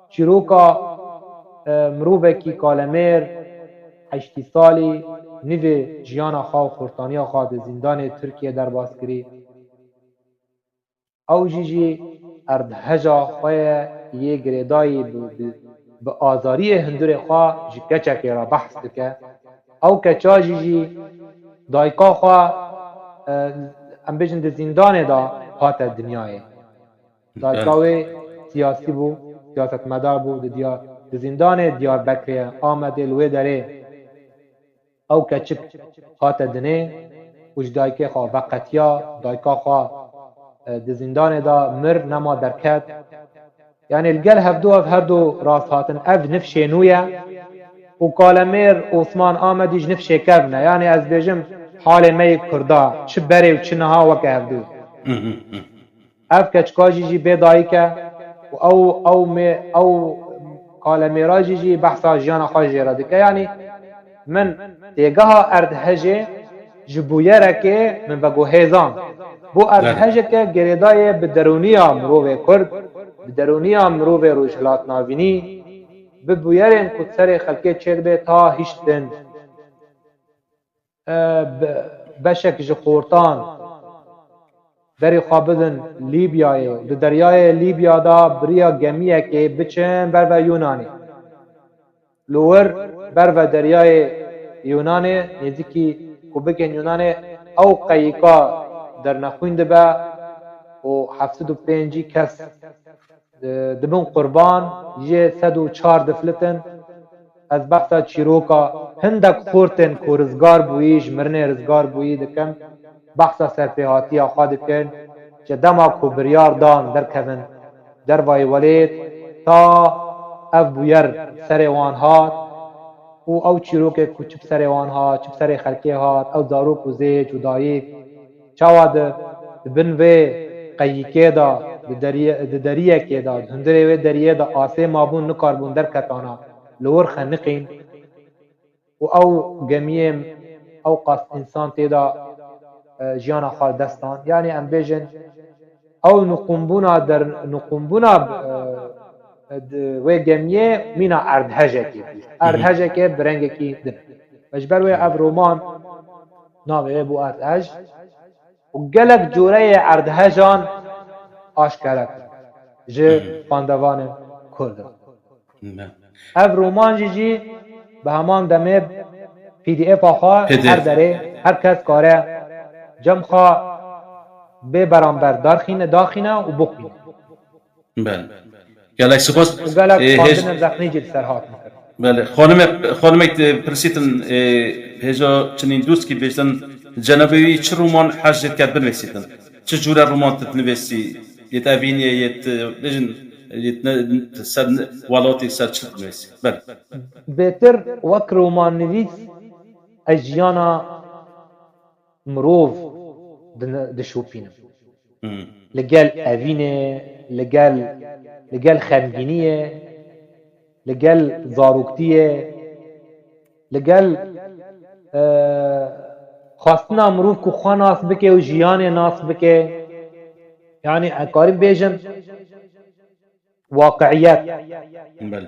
çîroka, e, mirovekî kalemêr, heştî salî, nîvê jiyana xwe û xortaniya xwe di zîndanê Tirkiyê derbas kirî. Ew jî jî erdheja xwe ye yê girêdayî bi, bi, bi azariyê hundirê xwe ji keçekê re behs dike. Ew keça jî jî dayika xwe, e, em bêjin di zîndanê de hate dinyayê. Dayika wê siyasî bû, siyasetmedar bû, di diyar, di zîndanê Diyarbekirê, Amedê, li wê derê ew keçik hate dinê û ji dayikê xwe veqetiya, dayika xwe, e, di zîndanê de mir, nema derket. Yanî li gel hevdu ev her du rast hatin. Ev nifşê nû ye û kalemêr Osman Amedî ji nifşê kevn e. Yanî ez bêjim halê me yê Kurda çi berê û çi niha weke hevdu. Ev keçika jî jî bê dayik e û ew, ew mê, ew kalemêra jî jî behsa jiyana xwe jê re dike. Yanî min têgeha erdhejê ji bûyerekê min veguhêzand. Bû erdhejeke girêdayê bi derûniya mirovê Kurd, bi derûniya mirovê Rojhilat Navînî, bi bûyerên ku serê xelkê çêdibe ta hiştin. E, be-, beşek ji xortan berê xwe bidin Lîbyayê û di deryayê Lîbya de bi riya gemiyekê biçin ber ve Yûnanê. Li wir ber ve deryayê Yûnanê nêzîkî ku bikên Yûnanê ew qeyîka dernexwîn dibe û heft sed û pêncî kes di-, dibin qurban, yê sed û çar diflitin. Ez behsa çîroka hindek xortên ku rizgar bûyî, ji mirinê rizgar bûyî dikim. Behsa serpêhatiya xwe dikin. Ji dema ku biryar dan derkevin dervayê welêt, ta ev bûyer serê wan hat û ew çîrokê ku çi bi serê wan hat, çi bi serê xelkê hat, ew zarok û zêç û dayik, çawa di, di bin vê qeyîkê de, di deriyê, di deriyekê de, di hundirê wê deriyê de asê mabûn, nikarbûn derketana, li wir xeniqîn û ew gemiyê ew qas însan tê de, e, jiyana xwe li dest dan. Yanî em bêjin, ew niqûnbûna der-, niqûnbûna, e, di wê gemiyê mîna erdhejekê bû. Erdhejekê bi rengekî din. Ji ber wê ev roman navê wê bû Erdhej. û gelek coreyê erdhejan aşkere kir ji xwendevanên Kurd re. Ev roman jî jî bi heman demê P D F a xwe her derê her kes kare cem xwe bê beramber darxîne, daxîne û bixwîne. Belê. Gelek spas. Û gelek Ê, hêj- xwendinên zexmî jî li ser hatin kirin. Belê. Xanime-, xanimek, e, pirsîtin, e, hêja çinîn dûskî bêjtin, cenabê wî çi roman hez jê diket binivîsîtin? Çi cûre roman tu dinivîsî? Yê te evînê, yê te, bêjin, yê te ne, ser ne, welatê ser çi dinivîsî? Belê. Bêtir wek romannivîs ez jiyana mirov din-, dişopînim. Hmm. Li gel evînê, li gel, li gel xemgîniyê, li gel zaroktiyê, li gel, e, xwestina mirov ku xwe nas bike û jiyanê nas bike. Yanî, ez karim bêjim, waqiiyet. Belê.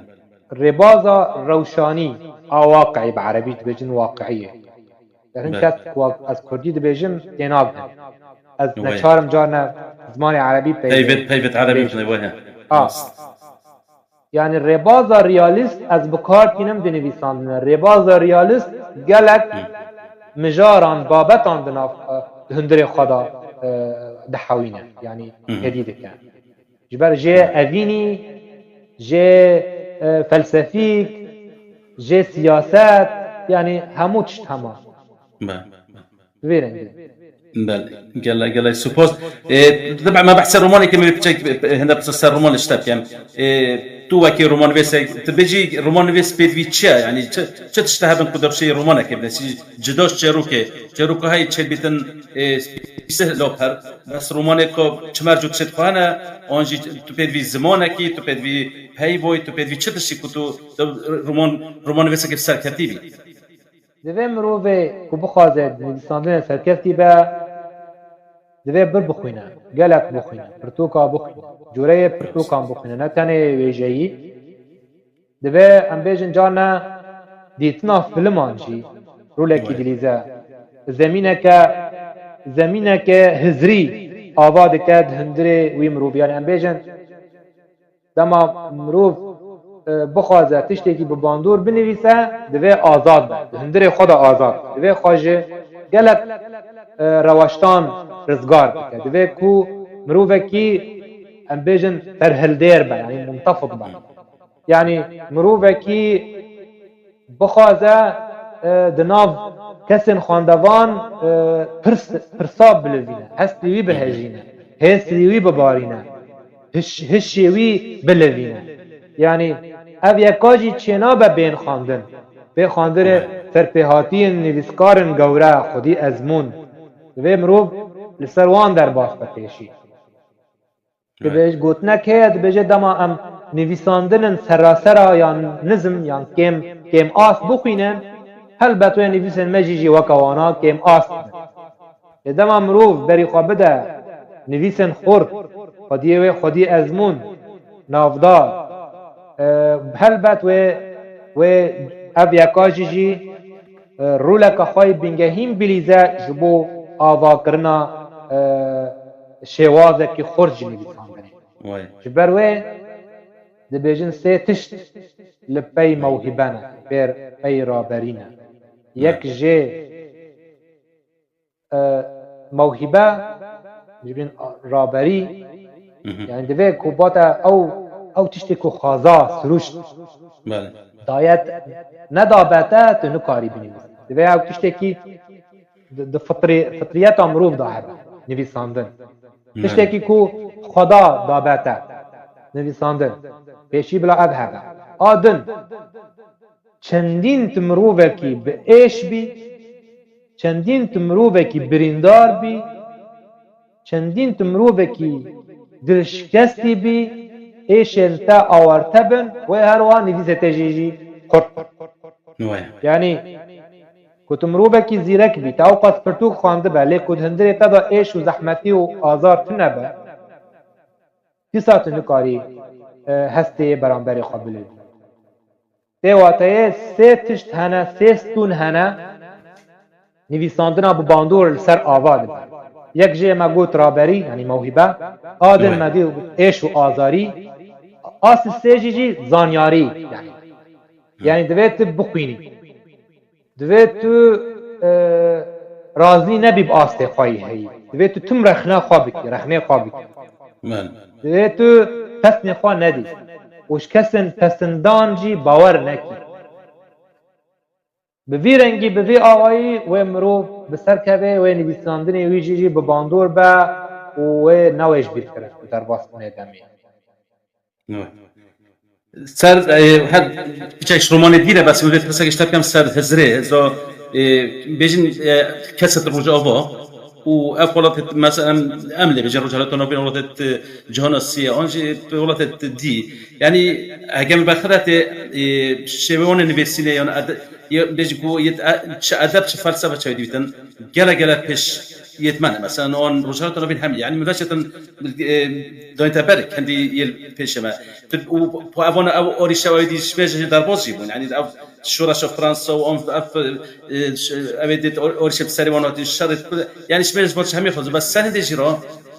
Rêbaza rewşanî a waqiî, bi erebî dibêjin waqiiyê. Hin Belê. Kes ku ez kurdî dibêjim, tênagin. Ez Wê. Neçarim carna zimanê erebî peyvê Peyvêt, peyvêt erebî bêjim. Bine, wê he. Ha. Rast. Yani rêbaza realîst ez bi kar tînim di nivîsandine. Rêbaza realîst gelek Hı. mijaran, babetan di nav, e, di hundirê xwe de, e, dihewîne. Yani Hı hı. Hêdî dike. Ji ber jê evînî, jê, e, felsefîk, jê siyaset, yanî hemû tişt hema. Be. Vê rengî. Belê, gelek, gelek spas. E, tabii me behsê romanekê me piçek, e, hende piçek ser roman işte bikem. E, tu wekî romanvêsek, tu bêjî romanvês pêdivî çi ye? Yani çi, çi tişte hebin ku derşê romanekê bide? Cida ji çêrokê, çêroka hey çêdibîtin, e, sih loper. Bes romanê ku çimer cot çêdixwahine, an jî tu pêdivî zimanekî, tu pêdivî peyvoyî, tu pêdivî çi tiştî ku tu, tu roman, romanvêsekê serketî bî? Divê mirovê ku bixwaze di nivîsandinê serkeftî be, Divê bir bixwîne, gelek bixwîne, pirtûka bixwîne, cûreyê pirtûkan bixwîne, ne tenê wêjeyî. Divê em bêjin carna dîtina filiman jî rolekî dilîze. Zemîneke, zemîneke hizrî ava dike di hundirê wî mirovî. Yanî em bêjin dema mirov, e, bixwaze tiştekî bi bandor binivîse, divê azad be. Di hundirê xwe de azad be. Divê xwe ji gelek, e, rewaştan rizgar bike. Divê ku mirovekî, em bêjin, terhildêr be, yanî muntefid be. Yanî mirovekî bixwaze, e, di nav kesên xwendevan, e, pirs, pirsa bilivîne, hestê wî bihejîne, hêsê wî bibarîne, hiş, hişê wî bilivîne. Yanî ev yeka jî çênabe bên xwendin. Bê xwendinê serpêhatiyên nivîskarên gewre, xwedî ezmûn. Divê mirov li ser wan derbas be pêşî. Dibêj, gotinek heye, dibêje dema em nivîsandinên serasera yan nizm yan kêm, kêm ast bixwînin, helbet wê nivîsên me jî jî weke wana kêm ast bin. Lê dema mirov berî xwe bide nivîsên xurt, xwediyê wê xwedî ezmûn, navdar, e, helbet wê, wê ev yeka jî jî, e, roleke xwe yê bingehîn bilîze ji bo avakirina, e, şêwazekî xurt ji nivîsandinê. Ji ber wê dibêjin sê tişt li pey mewhîbe ne, pêr pey raberî ne. Yek jê, e, mewhîbe, ji bin raberî, yanî divê ku bate ew, ew tiştê ku xweza, siruşt, dayet, nedabe te, tu nikarî binivîsî. Divê ew tiştekî di, di fitrî-, fitriyeta mirov de hebe, nivîsandin. Tiştekî ku Xweda dabe te, nivîsandin. Pêşî bila ev hebe. A din, çendîn tu mirovekî bi êş bî, çendîn tu mirovekî birîndar bî, çendîn tu mirovekî dilşikestî bî, êşên te awarte bin, wê her wiha nivîsê te jî jî xurt bin. Yanî, ku tu mirovekî zîrek bî, te ewqas pirtûk xwendibe, lê ku di hundirê te de êş û zehmetî û azar tune be, dîsa tu nikarî, e, hestê beramberê xwe bilîvî. Tê wateyê sê tişt hene, sê stûn hene, nivîsandina bi bandor li ser ava dibe. Yek jê me got raberî, yanî mewhîbe, a din me dî êş û azarî, a sisê jî jî zanyarî, yanî. Yanî divê tu bixwînî. Divê tu, e, razî nebî bi astê xwe yî heyî. Divê tu tim rexna xwe bikî, rexnê xwe bikî. Divê tu pesnê xwe nedî. Û ji kesên pesindan jî bawer nekî. Bi vî rengî, bi vî awayî wê mirov bi ser keve, wê nivîsandinê wî jî jî bi bandor be û wê newê ji bîr kirin û derbasbûnê demê. Ser, e, her piçek ji romanê dîre, bes min vê pirsek ji te bikim ser Hizrê. Zo, e, bêjin, e, keset Rojava û ev welat, mesela em, em lê bêjin Rojhilata Navîn, welatê, e, cihana sî ye, an jî welatê dî. Yanî, heke min berxire tê, e, şêwê wan ê nivîsînê, yan ede-, ye, bêjin ku yê, e, çi edeb, çi felsefe çawa dîtin, gele gele pêş yêt me ne. Mesela, an Rojhilata Navîn hem, yanî, min veşetin, e, dayîn te ber, kendî yê pêşe me. Tu, û, û evan ev arîşe ew dî ji me jî derbas jî bûn. Yanî, ev şoreşa Fransa û an, ev, e, ş-, ev ê dît ar-, arîşe bi serê wan hatî şerê, yanî, ji me ji ber hemî xwezin. Bes ser hindê jî ra,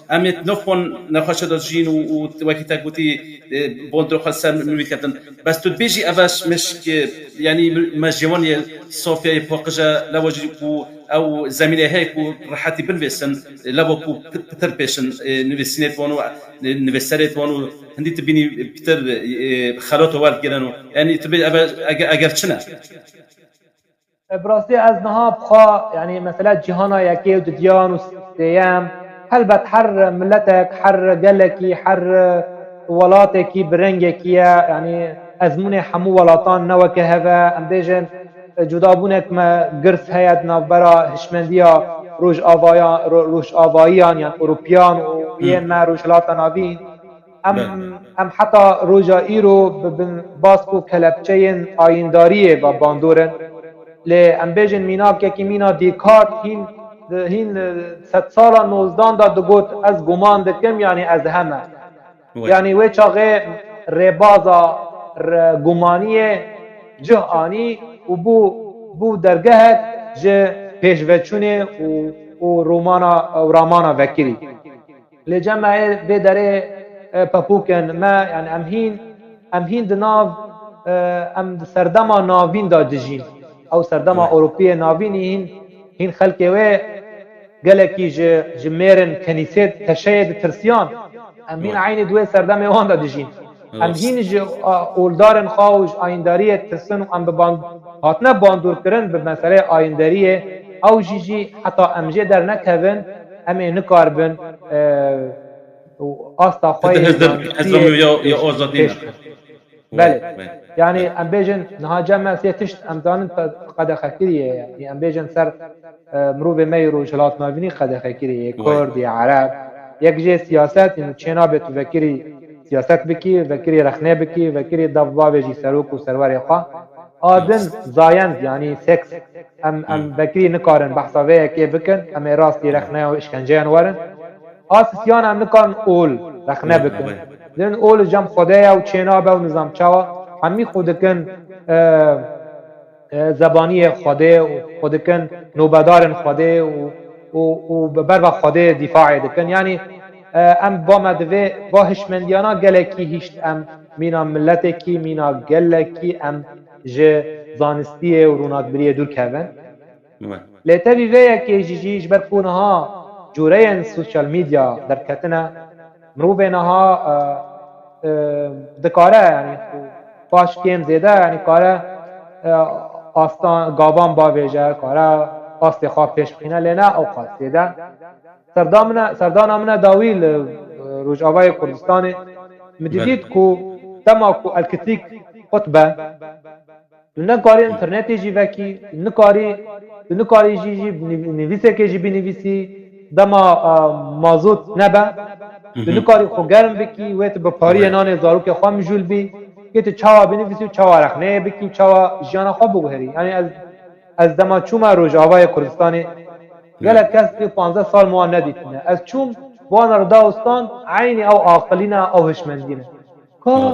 em ê nexwan nexweşe de jîn û, û wekî te gotî, e, bandorê xwe ser min wî ketin. Bes tu dibêjî ev e mişk, e, yanî me ji wan yê safya yê paqij e, leva jî ku ew zemînê heye ku rehetî binivîsin, leva ku pit-, pitir pêşin, e, nivîsînê wan û, e, nivîserê wan û hindî tu bînî pitir, e, xelato werdigirin û, yanî tu bê ev e, ege-, eger çi ne? E, bi rastî ez niha bi xwe, yanî mesela cîhana yekê û didiyan û sêyem, helbet her miletek, her gelekî, her welatekî bi rengekî ye. Yanî ezmûnê hemû welatan ne weke hev e. Em bêjin, e, cudabûnek me girs heye di navbera hişmendiya rojavaya-, ro-, rojavayiyan yan Ewropiyan û yên me Rojhilata Navîn. Em, em heta roja îro bi binbask û kelepçeyên ayîndariyê ve bandor in. Lê em bêjin mînakekî mîna Descartes hîn hîn sedsala nozdan de digot, ez guman dikim, yanî ez heme. Yanî wê çaxê rêbaza re-, gumaniyê cih anî û bû, bû dergehek ji pêşveçûnê û, û romana, û ramana vekirî. Lê cem me ê vê derê, e, pepûk in. Me, yani em hîn, em hîn di nav, e, em di serdema navîn de dijîn. Ew serdema Ewropî yê navînî hîn, hîn xelkê wê gelekî ji, ji mêrin kenîsê teşeyê ditirsiyan. Em hîn eynî di wê serdemê wan de dijîn. Em hîn ji, a, oldarên xwe û ji ayîndariyê tirsin û em bi ban-, hatine bandorkirin bi meseleyê ayîndariyê. Ew jî jî heta em jê dernekevin, em ê nikaribin, e, û asta xwe Heta yê hezir, zanistiyê hezir ya, ya pêş, azadî pêş ne. Belê. Belê. Yani em bêjin niha cem me sê tişt em zanin pe-, qedexekirî ye. Yani em bêjin ser, e, mirovê me yê Rojhilat Navînî qedexekirî ye. Kurd, yê Ereb. Yek jê siyaset, yani çênabe tu vekirî siyaset bikî, vekirî rexne bikî, vekirî dev bavêjî serok û serwerê xwe. A din zayend, yani seks. Em, em vekirî nikarin behsa vê yekê bikin, em ê rastî rexneya û işkenceyan werin. A sisiyan em nikarin ol rexne bikin. Din ol cem Xwedê ye û çênabe û nizam çawa. Hemî xwe dikin, e, e, zebaniyê Xwedê û xwe dikin nobedarên Xwedê û, û, û bi ber ve Xwedê dîfaê dikin. Yani, e, em ba me divê va hişmendiyana gelekî hişt em mîna miletekî, mîna gelekî em ji zanistiyê û rûnakbiriyê dûr kevin. Lê tevî vê yekê jî jî ji ber ku niha cûreyên sosyal medya derketine, mirovê niha, e, e, dikare, yani, paş kêm zêde, yani, kare, e, astan, gavan bavêje, kare astê xwe pêş bixîne, lê ne ew qas zêde. Serda min e, serdana min e dawî li, e, Rojavayê Kurdistanê, min didît ku dema ku elektrîk qut be, Tu nekarî internetê jî vekî, tu nikarî, tu nikarî jî, jî nîv-, nivîsekê jî binivîsî, dema, a, mazot nebe, tu nikarî xwe germ bikî, wê tu bi pariyê nanê zarokê xwe mijûl bî, yê tu çawa binivîsî û çawa rexneyê bikî û çawa jiyana xwe biguherî. Yani ez, ez dema çûme Rojavayê Kurdistanê, gelek kes vê panzdeh sal min wan nedîtine. Ez çûm, wan re da û stand, eynî ew aqilî ne, ew hişmendî ne. Ka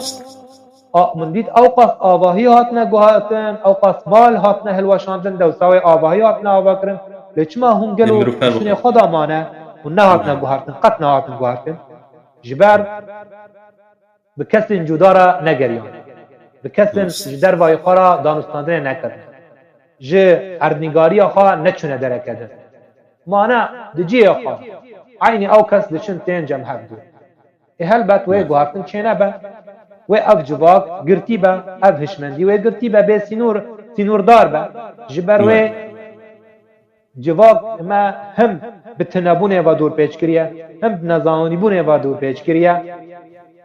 A, min dît ew qas avahî hatine guhartin, ew qas mal hatine hilweşandin, dewsa wê avahî hatine avakirin. Lê çima hûn gelo Ê mirov perwer. Şûnê xwe de mane, hûn nehatine guhartin, qet nehatin guhartin? Ji ber bi kesên cuda re negeriyan. Bi kesên Rast. Ji dervayê xwe re danûstandinê nekirin. Ji erdnîgariya xwe neçûne dereke din. Mane di cihê xwe. Eynî ew kes diçin tên cem hevdû. Ê helbet wê guhartin çênebe. Wê ev civak girtî be, ev hişmendî wê girtî be, bê sînor, sînordar be. Ji ber wê civak me him bi tinebûnê ve dorpêç kiriye, him bi nezanîbûnê ve dorpêç kiriye.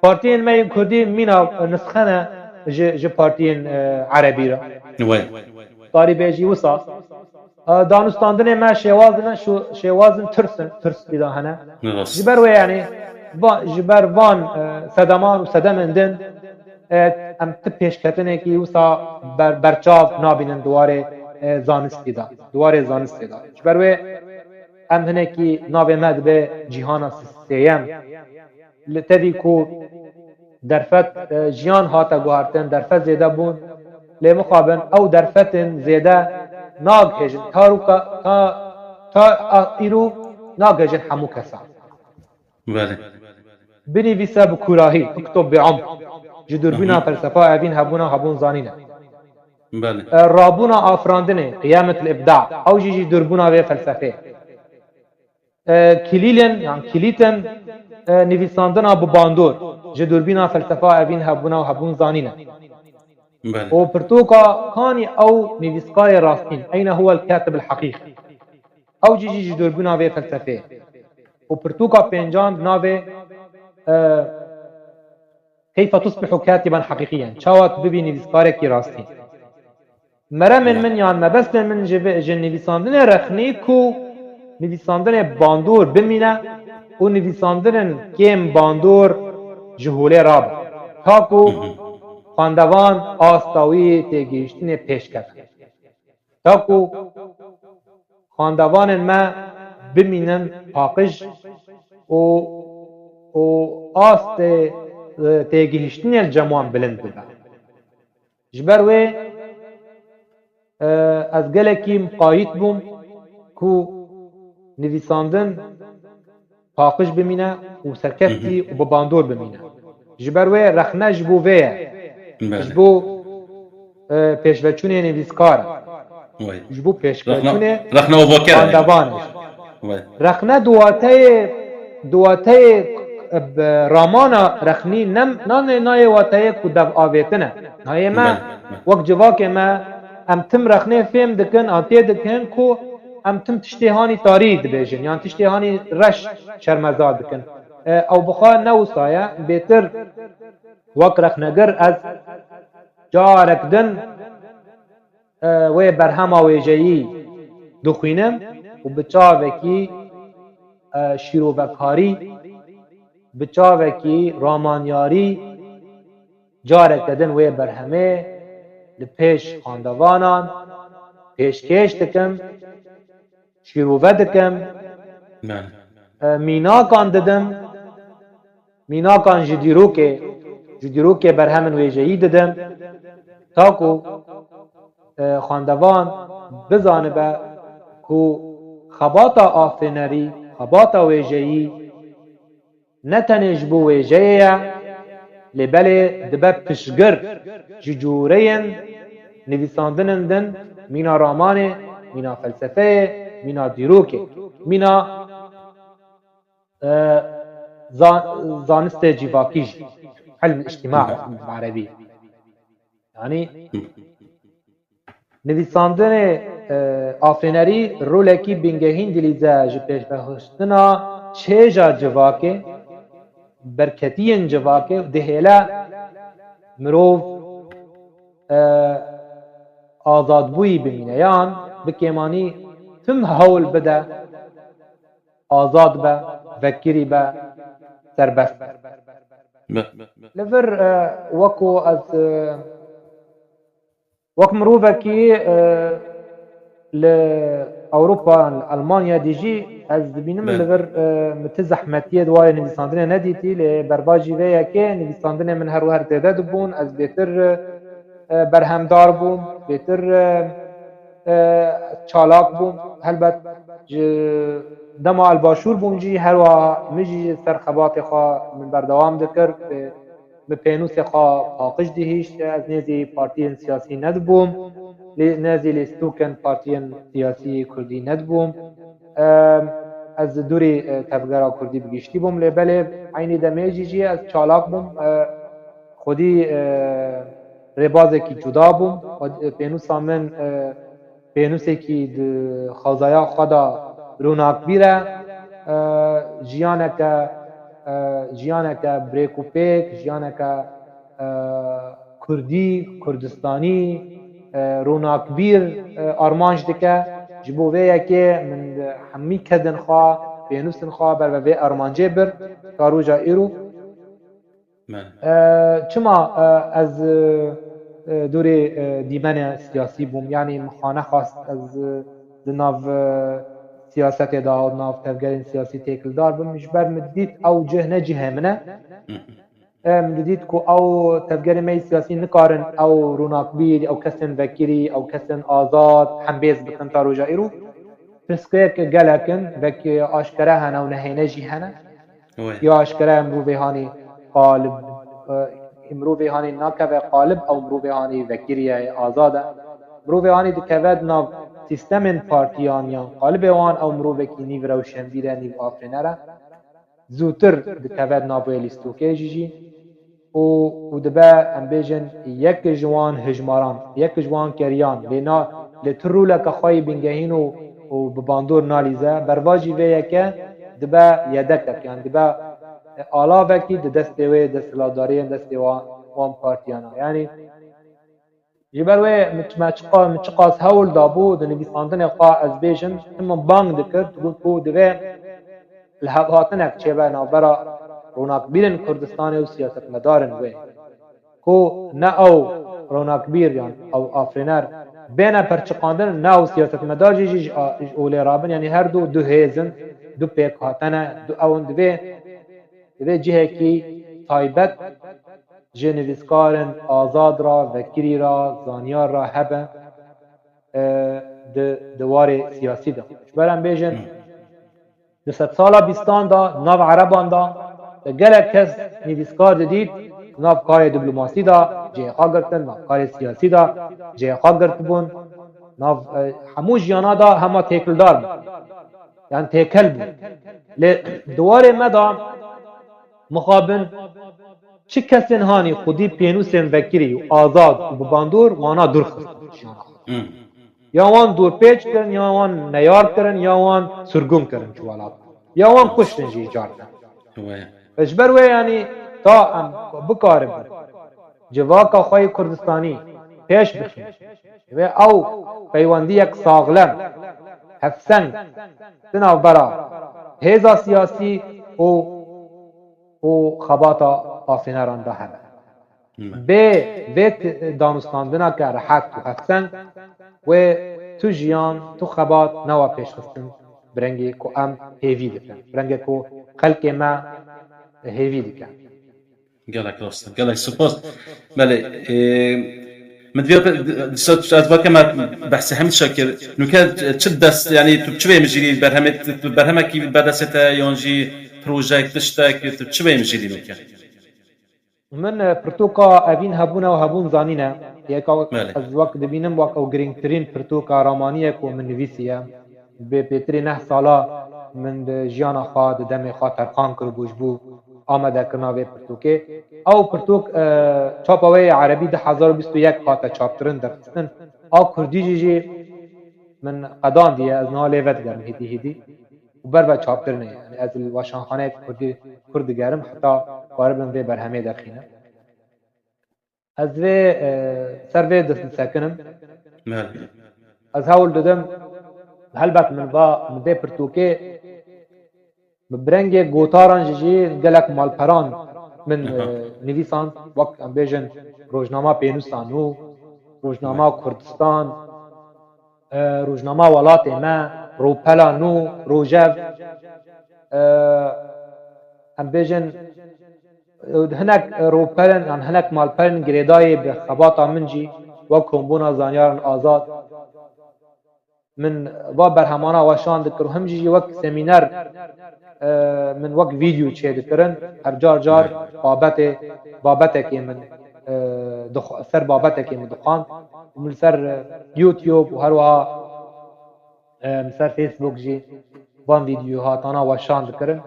Partiyên me yên kurdî mîna nisxe ne ji, ji partiyên, e, erebî re. Wê. Karî bêjî wisa. E, danûstandinê me şêwaz in, şu, şêwaz in tirs in, tirs pîda hene. Rast. Ji ber wê, yani, va-, ji ber van, e, sedeman û sedemên din, e, em ti pêşketinekî wisa ber-, berçav nabînin di warê, e, zanistî de, di warê zanistê de. Ji ber wê em hinekî navê me dibe cîhana sêyem. Li tevî ku derfet, e, jiyan hate guhartin, derfet zêde bûn. Lê mixabin ew derfetên zêde nagihêjin. Taroka, ta, ta a îro nagihêjin hemû kesan. Belê. Binivîse bi kûrahî, uktob bi umq. Ji dûrbîna Hı hı. Felsefa evîn hebûna hebûn zanîne. Belê. E, rabûna afirandinê, qiyamet el-îbda. Ew jî ji dûrbûna vê felsefê. E, kilîlên, yan kilîtên, e, nivîsandina bi bandor, ji dûrbîna felsefa evîn hebûna û hebûn zanîne. Belê. Û pirtûka kanî ew nivîskarê rastîn, eyne huwel katib el heqîq. Ew jî jî ji dûrbîna vê felsefê. Û pirtûka pêncan bi navê, e, Keyfe tusbihu katiben heqîqiyen. Çawa tu bibî nivîskarekî rastî? Meremên min yan mebestên min ji vê, ji nivîsandinê rexnî ku nivîsandinê bandor bimîne û nivîsandinên kêm bandor ji holê rabe. Ta ku Hı hı. xwendevan asta wî têgihiştinê pêş keve. Ta ku xwendevanên me bimînin paqij û û astê, e, têgihiştinê li cem wan bilind bibe. Ji ber wê, e, ez gelekî miqayît bûm ku nivîsandin paqij bimîne û serkeftî û bi bandor bimîne. Ji ber wê rexne ji bo vê ye. Belê. Ji bo, e, pêşveçûnê nivîskar e. Wê. Ji bo pêşveçûnê rexne avaker e. Xandevan e. Wê. Rexne di wateyê, di wateyê, e, bi ramana rexnî ne, nane nayê wateyê ku dev avêtin e. Nayê me, belê, belê, wek civakê me, em tim rexnê fêm dikin, an tê dikin ku em tim tiştê hanî tarî dibêjin, yan tiştê hanî reş şermezar dikin. E, ew bi xwe ne wisa ye, bêtir wek rexnegir ez carek din, e, wê berhema wêjeyî dixwînim û bi çavekî, e, şîrovekarî, bi çavekî ramanyarî careke din wê berhemê li pêş xandevanan pêşkêş dikim, şîrove dikim, belê, e, mînakan didim, mînakan ji dîrokê, ji dîrokê berhemin wêjeyî didim, ta ku, e, xandevan bizanibe ku xebata afênerî, xebata wêjeyî, ne tenê ji bo wêjeyê ye, lê belê dibe piştgir ji cûreyên nivîsandinên din, mîna ramanê, mîna felsefeyê, mîna dîrokê, mîna, e, za-, zanistê civakî jî, ilm îctîma bi erebî. Yanî, nivîsandinê, e, afênerî rolekî bingehîn dilîze ji pêşvehiştina çêja civakê, berketiyên civakê û dihêle mirov, e, azadbûyî bimîne, yan bi kêmanî tim hewl bide azad be, vekirî be, serbest be. Be. Li vir, e, wek ku ez, e, wek mirovekî, e, li Ewropa, li Almanya dijî, ez dibînim, be, li vir, e, min ti zehmetiyê di warê nivîsandinê nedîtî, lê berbajî vê yekê nivîsandinê min her û her zêde dibûn. Ez bêtir, e, e, berhemdar bûm, bêtir, e, e, çalak bûm. Helbet ji dema li başûr bûm jî her wiha min jî ser xebatê xwe min berdewam dikir. Pê-, min pênûsê xwe paqij dihişt. Ez nêzî partiyên siyasî nedibûm, lê nêzî lîstokên partiyên siyasî kurdî nedibûm. Em, ez dûrî, e, tevgera kurdî bi giştî bûm, lê belê eynî demê jî jî ez çalak bûm. E, xwedî, e, rêbazekî cuda bûm. Xwed-, e, pênûsa min, e, pênûsekî di xwezaya xwe de rûnakbîr e. E, jiyaneke, e, jiyaneke bi rêk û pêk, jiyaneke, e, kurdî, kurdistanî, e, rûnakbîr, e, armanc dike. Ji bo vê yekê min hemî kedên xwe, pênûsên xwe ber ve vê armancê bir ta roja îro. Me. E, çima, e, ez, e, e, dûrê, e, dîmenê siyasî bûm? Yanî min xwe nexwest ez, e, di nav, e, siyasetê de, di nav tevgerên siyasî têkildar bim. Ji ber min dît ew cih ne cihê min e. Hı. Em didît ku ew tevgerê me yê siyasî nikarin ew rûnakbîr, ew kesên vekirî, ew kesên azad hembêz bikin ta roja îro. Pirsgirêk gelek in, vek aşkere hene û nehêne jî hene. Wê. Ya aşkere mirovê hanî qalib, e, mirovê hanî nakeve qalib, ew mirovê hanî vekirî ye, azad e. Mirovê hanî dikeve di nav sîstemên partiyan yan qalibê wan, ew mirovekî nîv rewşenbîr e, nîv afêner e. Zûtir dikeve di nav wê lîstokê jî jî û, û dibe, em bêjin, yek ji wan hijmaran, yek ji wan keriyan, lê na, lê tu roleke xwe yê bingehîn û, û bi bandor nalîze, berva jî vê yeke dibe yedekek, yani dibe, e, alavekî di destê wê desthilatdariyên destê wan, wan partiyan e. Yani, Ji ber wê min çi-, me çiqa-, min çiqas hewl dabû di nivîsandinê xwe ez bêjim, tim min bang dikir, digot ku divê lihevhatinek çêbe navbera rûnakbîrên Kurdistanê û siyasetmedarên wê. Ku ne ew rûnakbîr yan ew afirîner bêne perçiqandin, nav siyasetmedarê jî ji a-, ji olê rabin, yanî her du, du hêz in, du pêk hatene, du ew in, divê, divê cihekî taybet ji nivîskarên azad ra, vekirî ra, zanyar ra hebe, e, di, di warê siyasî de. Ji ber em bêjin, Hmm. Di sedsala bîstan de, nav ereban de, gelek kes nivîskar didît, nav karê diplomasî de cihê xwe girtin, nav karê siyasî de cihê xwe girtibûn, nav, e, hemû jiyana de hema têkildar bûn. Yan têkel bûn. Lê di warê me de mixabin çi kesên hanî xwedî pênûsên vekirî û azad û bi bandor wana dûr xistin jiyana xwe. Hmm. Ya wan dorpêç kirin, ya wan neyar kirin, ya wan sirgûn kirin ji welat. Ya wan kuştin jî carna. Wê. Ji ber wê, yanî, ta em bikaribin civaka xwe yê Kurdistanî pêş bixin, wê ew peywendiyek saxlem, hevseng di navbera hêza siyasî û û xebata afêneran de hebe. Bê vê t-, danûstandina ke rehet û hevseng, wê tu jiyan, tu xebat newa pêşxistin, bi rengê ku em hêvî dikin, bi rengê ku xelkê me hêvî dikin. Gelek rast e. Gelek spas. Belê, e, min divê disa ez vake me behsê hemî şa kir. Nûke çi dest, yanî tu çi vê mijîlî berhemê, tu berhemekî berdestê te yan jî projek, tiştek, tu çi vê mijîlî nûke? Min, e, pirtûka Evîn Hebûn ew Hebûn Zanîn e. Yeka Belê. Ez wek dibînim wek ew girîngtirîn pirtûka ramanî ye ku min nivîsiye. Bê pêtirî neh sala min di jiyana xwe, di demê xwe terqan kiribû ji bo amadekirina vê pirtûkê. Ew pirtûk, e, çapa wê yê erebî du hezar û bîst û yek hate çapkirin, derxistin. A kurdî jî jî min qedandiye, ez niha lê vedigerim hêdî hêdî. Û ber ve çapkirinê, yanî ez li weşanxaneyek kurdî, kurd digerim, heta karibim vê berhemê derxînim. Ez vê, e, ser vê disekinim. Belê. Ez hewl didim, helbet min va, min vê pirtûkê bi rengê gotaran jî, jî gelek malperan min, Aha. e, nivîsand, wek em bêjin Rojnama Pênûsa Nû, Rojnama Belê. Kurdistan, e, Rojnama Welatê Me, Rûpela Nû, Rojev, e, em bêjin, e, hinek rûpelin, yan hinek malperên girêdayî bi xebata min jî, wek Kombûna Zanyaran Azad, min va berhemana weşan dikir û him jî, jî wek semîner, e, min wek vîdeo çê dikirin. Her car car Belê. babetê, babetekê min, e, dixwa-, ser babetekê min dixwand. Û min li ser, e, YouTube û her wiha, e, min ser Facebook jî van vîdeo hatana weşan dikirin.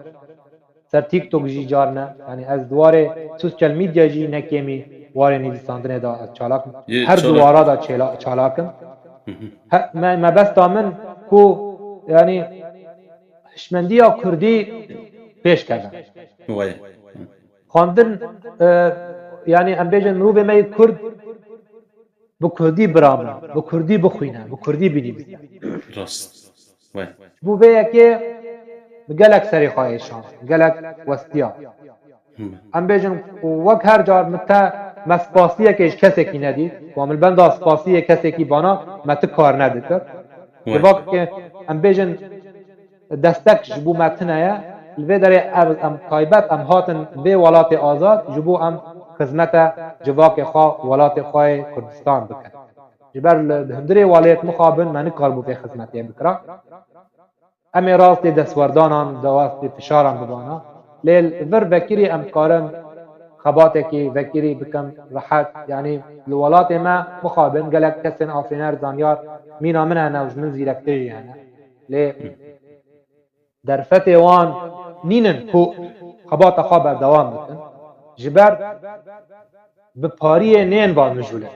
Ser TikTok jî car ne. Yanî ez di warê sosyal medya jî ne kêmî warê nivîsandinê de ez çalak im. Yê Her çalak. di wara de çêla-, çalak im. Hı hı. He, me, mebesta min ku, yanî, hişmendiya kurdî pêş keve. Wayê. Xwendin, e, yanî em bêjin mirovê me yê kurd bi kurdî bira bin, bi kurdî bixwîne, bi kurdî binivîse. Rast. Wayê. Ji bo vê yekê bi gelek serê xwe êşan, gelek westiya. Hı. Em bêjin, wek her car min te, me spasiyekê ji kesekî nedît. Ku em li benda spasiyê kesekî bana, me ti kar nedikir. Wê. Civakê em bêjin destek ji bo me tune ye. Li vê derê ev, em taybet, em hatin vê welatê azad, ji bo em xizmete civakê xwe, welatê xwe yê Kurdistan bikin. Ji ber li hundirê welêt mixabin me nikaribû vê xizmetê bikira. Em ê rastê destwerdanan, dewastê fişaran bibana. Lê li vir vekirî em karin xebatekî vekirî bikin rehet. Yanî li welatê me mixabin gelek kesên afêner, zanyar mîna min hene û ji min zîrektir jî hene. Lê derfetê wan nînin ku xebata xwe berdewam bikin. Ji ber bi pariyê nên va mijûl e.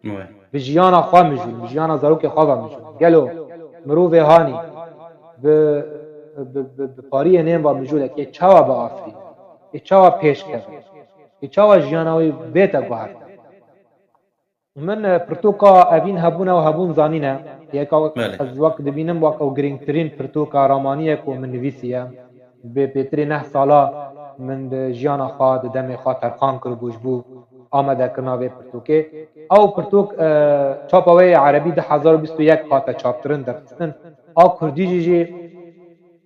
Wê. Bi jiyana xwe mijûl, bi jiyana zarokê xwe va mijûl. Gelo mirovê hanî bi, bi, bi, bi pariyê nên va mijûl e, kê çawa biafirîne, kê çawa pêş keve, kê çawa jiyana wî bête guherte. Min, e, pirtûka Evîn Hebûn ew Hebûn Zanîn e. Yeka Belê. ez wek dibînim wek ew girîngtirîn pirtûka ramanî ye ku min nivîsiye. Bê pêtirê neh sala min di jiyana xwe, di demê xwe terqan kiribû ji bo amadekirina vê pirtûkê. Ew pirtûk, e, çapa wê yê erebî du hezar û bîst û yek hate çapkirin, derxistin. A kurdî jî jî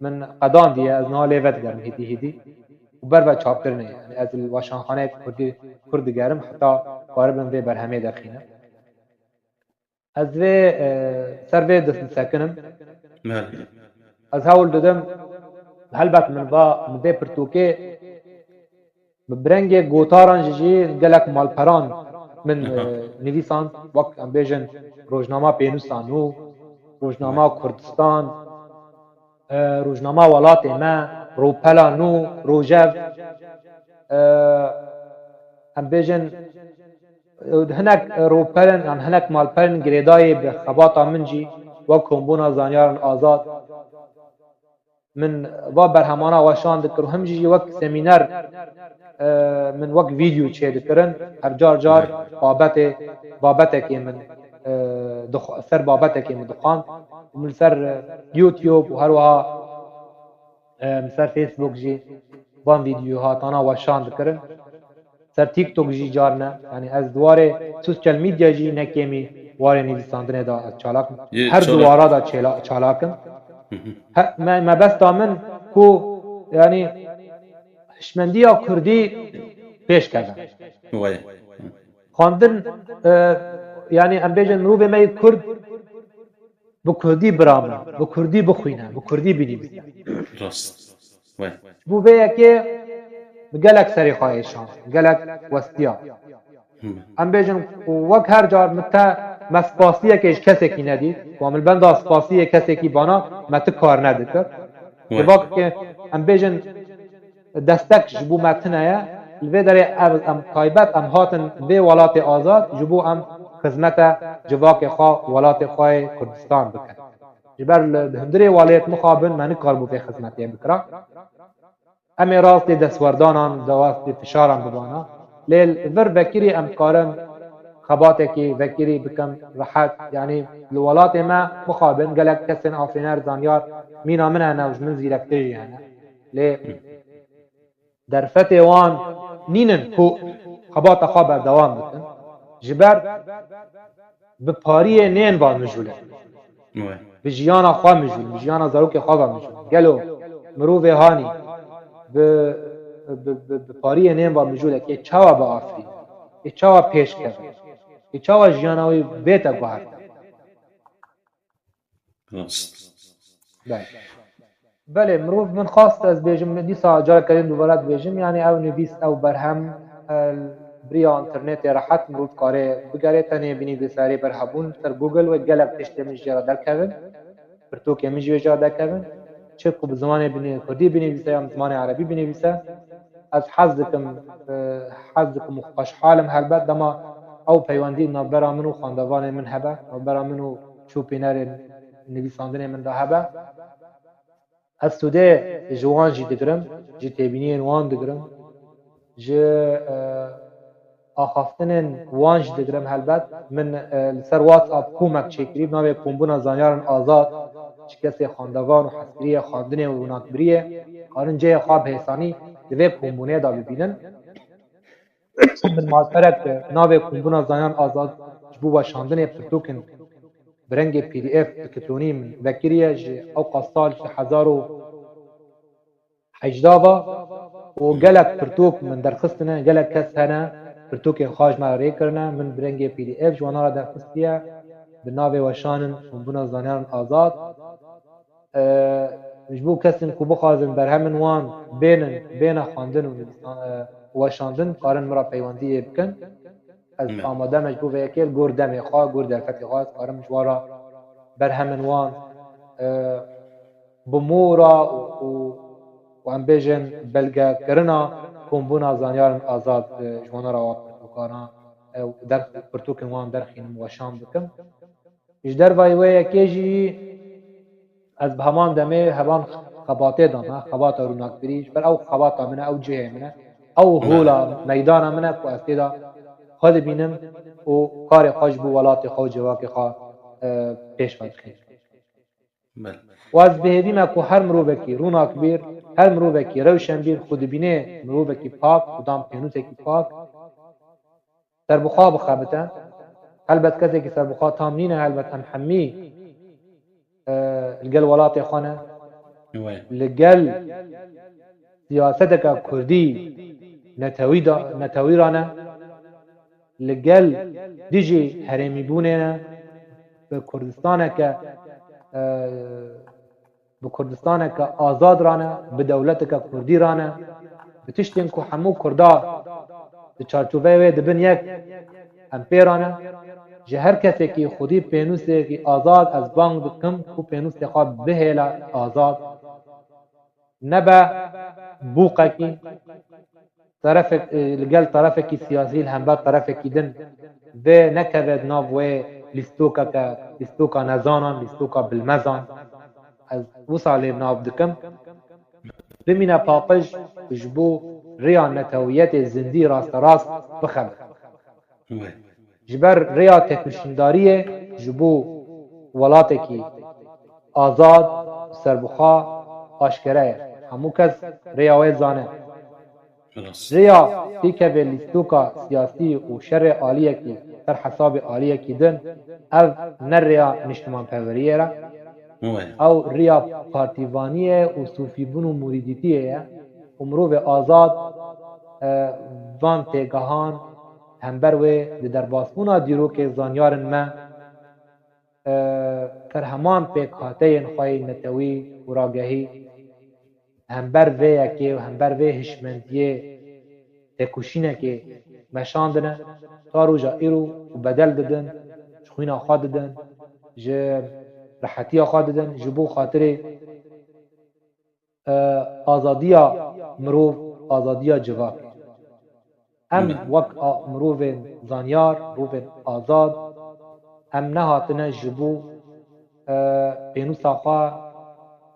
min qedandiye, ez niha lê vedigerim hêdî hêdî. Û ber ve çapkirinê, yani ez li weşanxaneyek kurdî, kurd digerim, heta karibim vê berhemê derxînim. Ez vê, e, ser vê disekinim. Belê. Ez hewl didim, helbet min va, min vê pirtûkê bi bi rengê gotaran jî, jî gelek malperan min, Aha. e, nivîsand, wek em bêjin Rojnama Pênûsa Nû, Rojnama Kurdistan, e, Rojnama Welatê Me, Rûpela Nû, Rojev, e, em bêjin, e, hinek rûpelin, yan hinek malperin girêdayî bi xebata min jî, wek Kombûna Zanyaran Azad, min va berhemana weşan dikir û him jî wek semîner, e, min wek vîdeo çê dikirin. Her car car babetê, babetekê min, e, dix-, ser babetekê min dixwand. Û min li ser, e, YouTube û her wiha, e, min ser Facebook jî van vîdeo hatana weşan dikirin. Ser TikTok jî car ne. Yani ez di warê sosyal medya jî ne kêmî warê nivîsandinê de ez çalak im. Yê Her du çalak. wara de çêla-, çalak im. Hı hı. He, me, mebesta min ku, yani, hişmendiya kurdî pêş keve. Wayê. Xwendin, e, yani em bêjin mirovê me yê kurd bi kurdî birame, bi kurdî bixwîne, bi kurdî binivîse. Rast. Wayê. Ji bo vê yekê bi gelek serê xwe êşand, gelek westiya. Hı. Em bêjin ku wek her car min te, me spasiyekê ji kesekî nedît. Ku em li benda spasiyê kesekî bana, me ti kar nedikir. Wayê. Civakê em bêjin destek ji bo me tune ye. Li vê derê ev, em taybet em hatin vê welatê azad ji bo em xizmete civakê xwe, welatê xwe yê Kurdistan bikin. Ji ber li, di hundirê welêt mixabin me nikaribû vê xizmetê bikira. Em ê rastê destwerdanan, di rastê fişaran bibana. Lê li vir vekirî em karin xebatekî vekirî bikin rehet. Yani li welatê me mixabin gelek kesên afêner, zanyar mîna min hene û ji min zîrektir jî hene. Lê derfetê wan nînin ku xebata xwe berdewam bikin. Ji ber bi pariyê nên va mijûl e. Wayê. Bi jiyana xwe mijûl, bi jiyana zarokê xwe va mijûl. Gelo mirovê hanî bi, bi, bi, bi pariyê nên va mijûl e, kê çawa biafirîne, kê çawa pêş keve, kê çawa jiyana wî bête guherte. Rast. Belê. Belê, mirov min xwest ez bêjim, dîsa careke din dubare dibêjim, yani ew nivîs, ew berhem, e, bi riya înternetê rehet mirov kare bigere, tenê binivîse rê berhebûn ser Google wê gelek tiştê min ji jê re derkevin, pirtûkê min jî wê jê re derkevin. Çi ku bi zimanê binî-, kurdî binivîse yan zimanê erebî binivîse, ez hez dikim, e, hez dikim û xweşhal im helbet dema ew peywendî navbera min û xwendevanê min hebe, navbera min û çûpînerên nivîsandinê min de hebe. Ez sûdê ji wan jî digirim, ji têbîniyên wan digirim, ji, e, axaftinên wan jî digirim helbet. Min, e, li ser WhatsApp komek çêkirî, bi navê Kombûna Zanyaran Azad, ji kesê xwendevan û hezkiriyê xwendinê û rûnakbiriyê, karin cihê xwe bi hêsanî di vê kombûnê de bibînin. Min malperek navê Kombûna Zanyaran Azad ji bo weşandinê pirtûkin bi rengê P D F elektronî min vekiriye ji ewqas sal du hezar û hejda ve û gelek pirtûk min derxistine, gelek kes hene pirtûkên xwe ji me re rê kirine, min bi rengê P D F ji wana re derxistiye, bi navê weşanin Kombûna Zanyaran Azad. E, ji bo kesên ku bixwazin berhemên wan bênin, bêne xwendin û nivîsan-, e, weşandin, karin min re peywendiyê bikin. Ez Ne. Amade me ji bo vê yekê li gor demê xwe, gor derfetê xwe, ez karim ji wan re berhemên wan, e, bi mora û, û, û em bêjin belgekirina kombûna zanyarin azad, e, ji wan re wa pirtûkana, e, der-, pirtûkên wan derxînim, weşan bikim. Ji dervayî wê yekê jî ez bi heman demê hevan xebatê de me, xebata rûnakbirî, ji ber ew xebata min e, ew cihê min e, ew hola meydana min e ku ez tê de xwe dibînim û karê xwe ji bo welatê xwe û civakê xwe, e, pêş ve dixînim. Belê. Û ez bi hêvî me ku her mirovekî rûnakbîr, her mirovekî rewşenbîr xwe dibînê mirovekî pak, xwedan pênûsekî pak, serbixwe bixebite. Helbet kesekî serbixwe tam nîne, helbet em hemî, e, li gel welatê xwe ne. Wê. Li gel siyaseteke kurdî netewî da, netewî rane. Li gel dijî herêmîbûnê ne. Bi Kurdistaneke, e, bi Kurdistaneke azad rane, bi dewleteke kurdî rane, bi tiştên ku hemû kurda di çarçoveyê wê dibin yek, em pê rane. Ji her kesekî xwedî pênûsekî azad ez bang dikim ku pênûsê xwe bihêle azad, nebe bûqekî, terefek, e, li gel terefekî siyasî li hember terefekî din vê nekeve di nav wê lîstokeke, lîstoka nezanan, lîstoka bilmezan. Ez wisa lê nav dikim. Bimîne paqij ji bo rêya netewiyetê zindî rasterast bixebin. Wê. Ji ber rêya têkoşîndariyê ji bo welatekî azad, serbixwe, aşkere ye. Hemû kes rêya wê zane. Rast. Rêya têkevê lîstoka siyasî û şerê aliyekî ser hesabê aliyekî din, ev ne rêya niştimanperweriyê ye. Wê. Ew rêya partîvaniyê û sûfîbûn û murîdîtiyê ye. Û mirovê azad, e, van têgehan hember wê di derbasbûna dîrokê zanyarên me, e, ser heman pêkhateyên xwe yê netewî û ragehî hember vê yekê û hember vê hişmendiyê têkoşînekê meşandine, ta roja îro û bedel didin, ji xwîna xwe didin, ji rehetiya xwe didin, ji bo xatirê, e, azadiya mirov, azadiya civakê. Em Hı. wek a-, mirovên zanyar, mirovên azad, em nehatine ji bo, e, pênûsa xwe,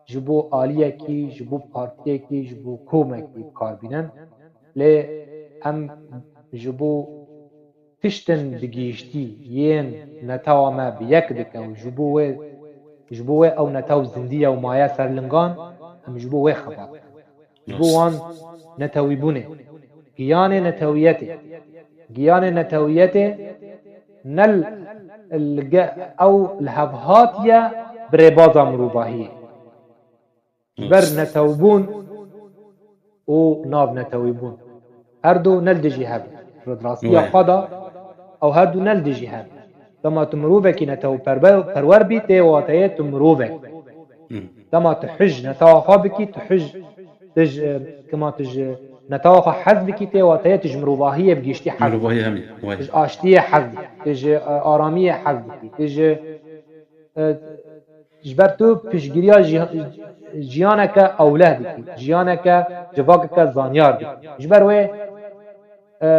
ji bo aliyekî, ji bo partiyekî, ji bo komekî bi kar bînin. Lê em ji bo tiştên bi giştî yên netewa me bi yek dike û ji bo wê, ji bo wê ew netew zindî ye û maye ser lingan, em ji bo wê xebat dikin. Ji bo Rast. wan netewîbûnê, giyanê netewiyetê, giyanê netewiyetê ne l-, li ge-, ew li hev hatiye bi rêbaza mirovahiyê. Ji ber Rast. netewbûn û nav netewî bûn. Her du ne li dijî hev in. Ji rastiya Wê. xwe de ew her du ne li dijî hev in. Dema tu mirovekî netew perwer, perwer bî, tê wateyê tu mirovek. Hı. Dema tu hij netewa xwe bikî, tu hij, tu ji, kima tu ji netewa xwe hez bikî, tê wateyê tu ji mirovahiyê bi giştî hez Mirovahî bikî. hemî. Wê. Tu ji aştiyê hez bikî, tu ji, e, aramiyê hez bikî, tu ji, e, ji ber tu piştgiriya jî-, jiyaneke ewleh dikî, jiyaneke civakeke zanyar dikî. Ji ber wê, e,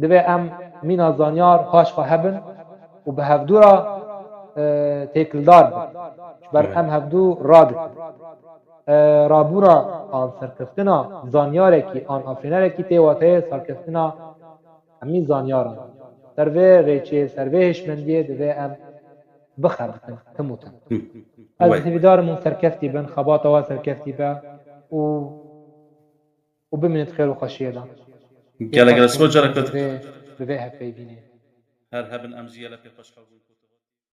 divê em mîna zanyar paş xwe hebin û bi hevdû re, e, têkildar bin. Ji ber Evet. em hevdû radikin. E, rabûna an serkeftina zanyarekî, an afênerekî tê wateyê serkeftina hemî zanyaran. Ser vê rêçê, ser vê hişmendiyê divê em bixebitin, tim û tim. Hı. Ez Wê. hêvîdar im hûn serkeftî bin, xebata we serkeftî be û, û bimînit xêr û xweşiyê de. Gelek gelek spas, careke Bi vê, bi vê hevpeyvînê. Her hebin, em jî gelek pê xweş hebûn.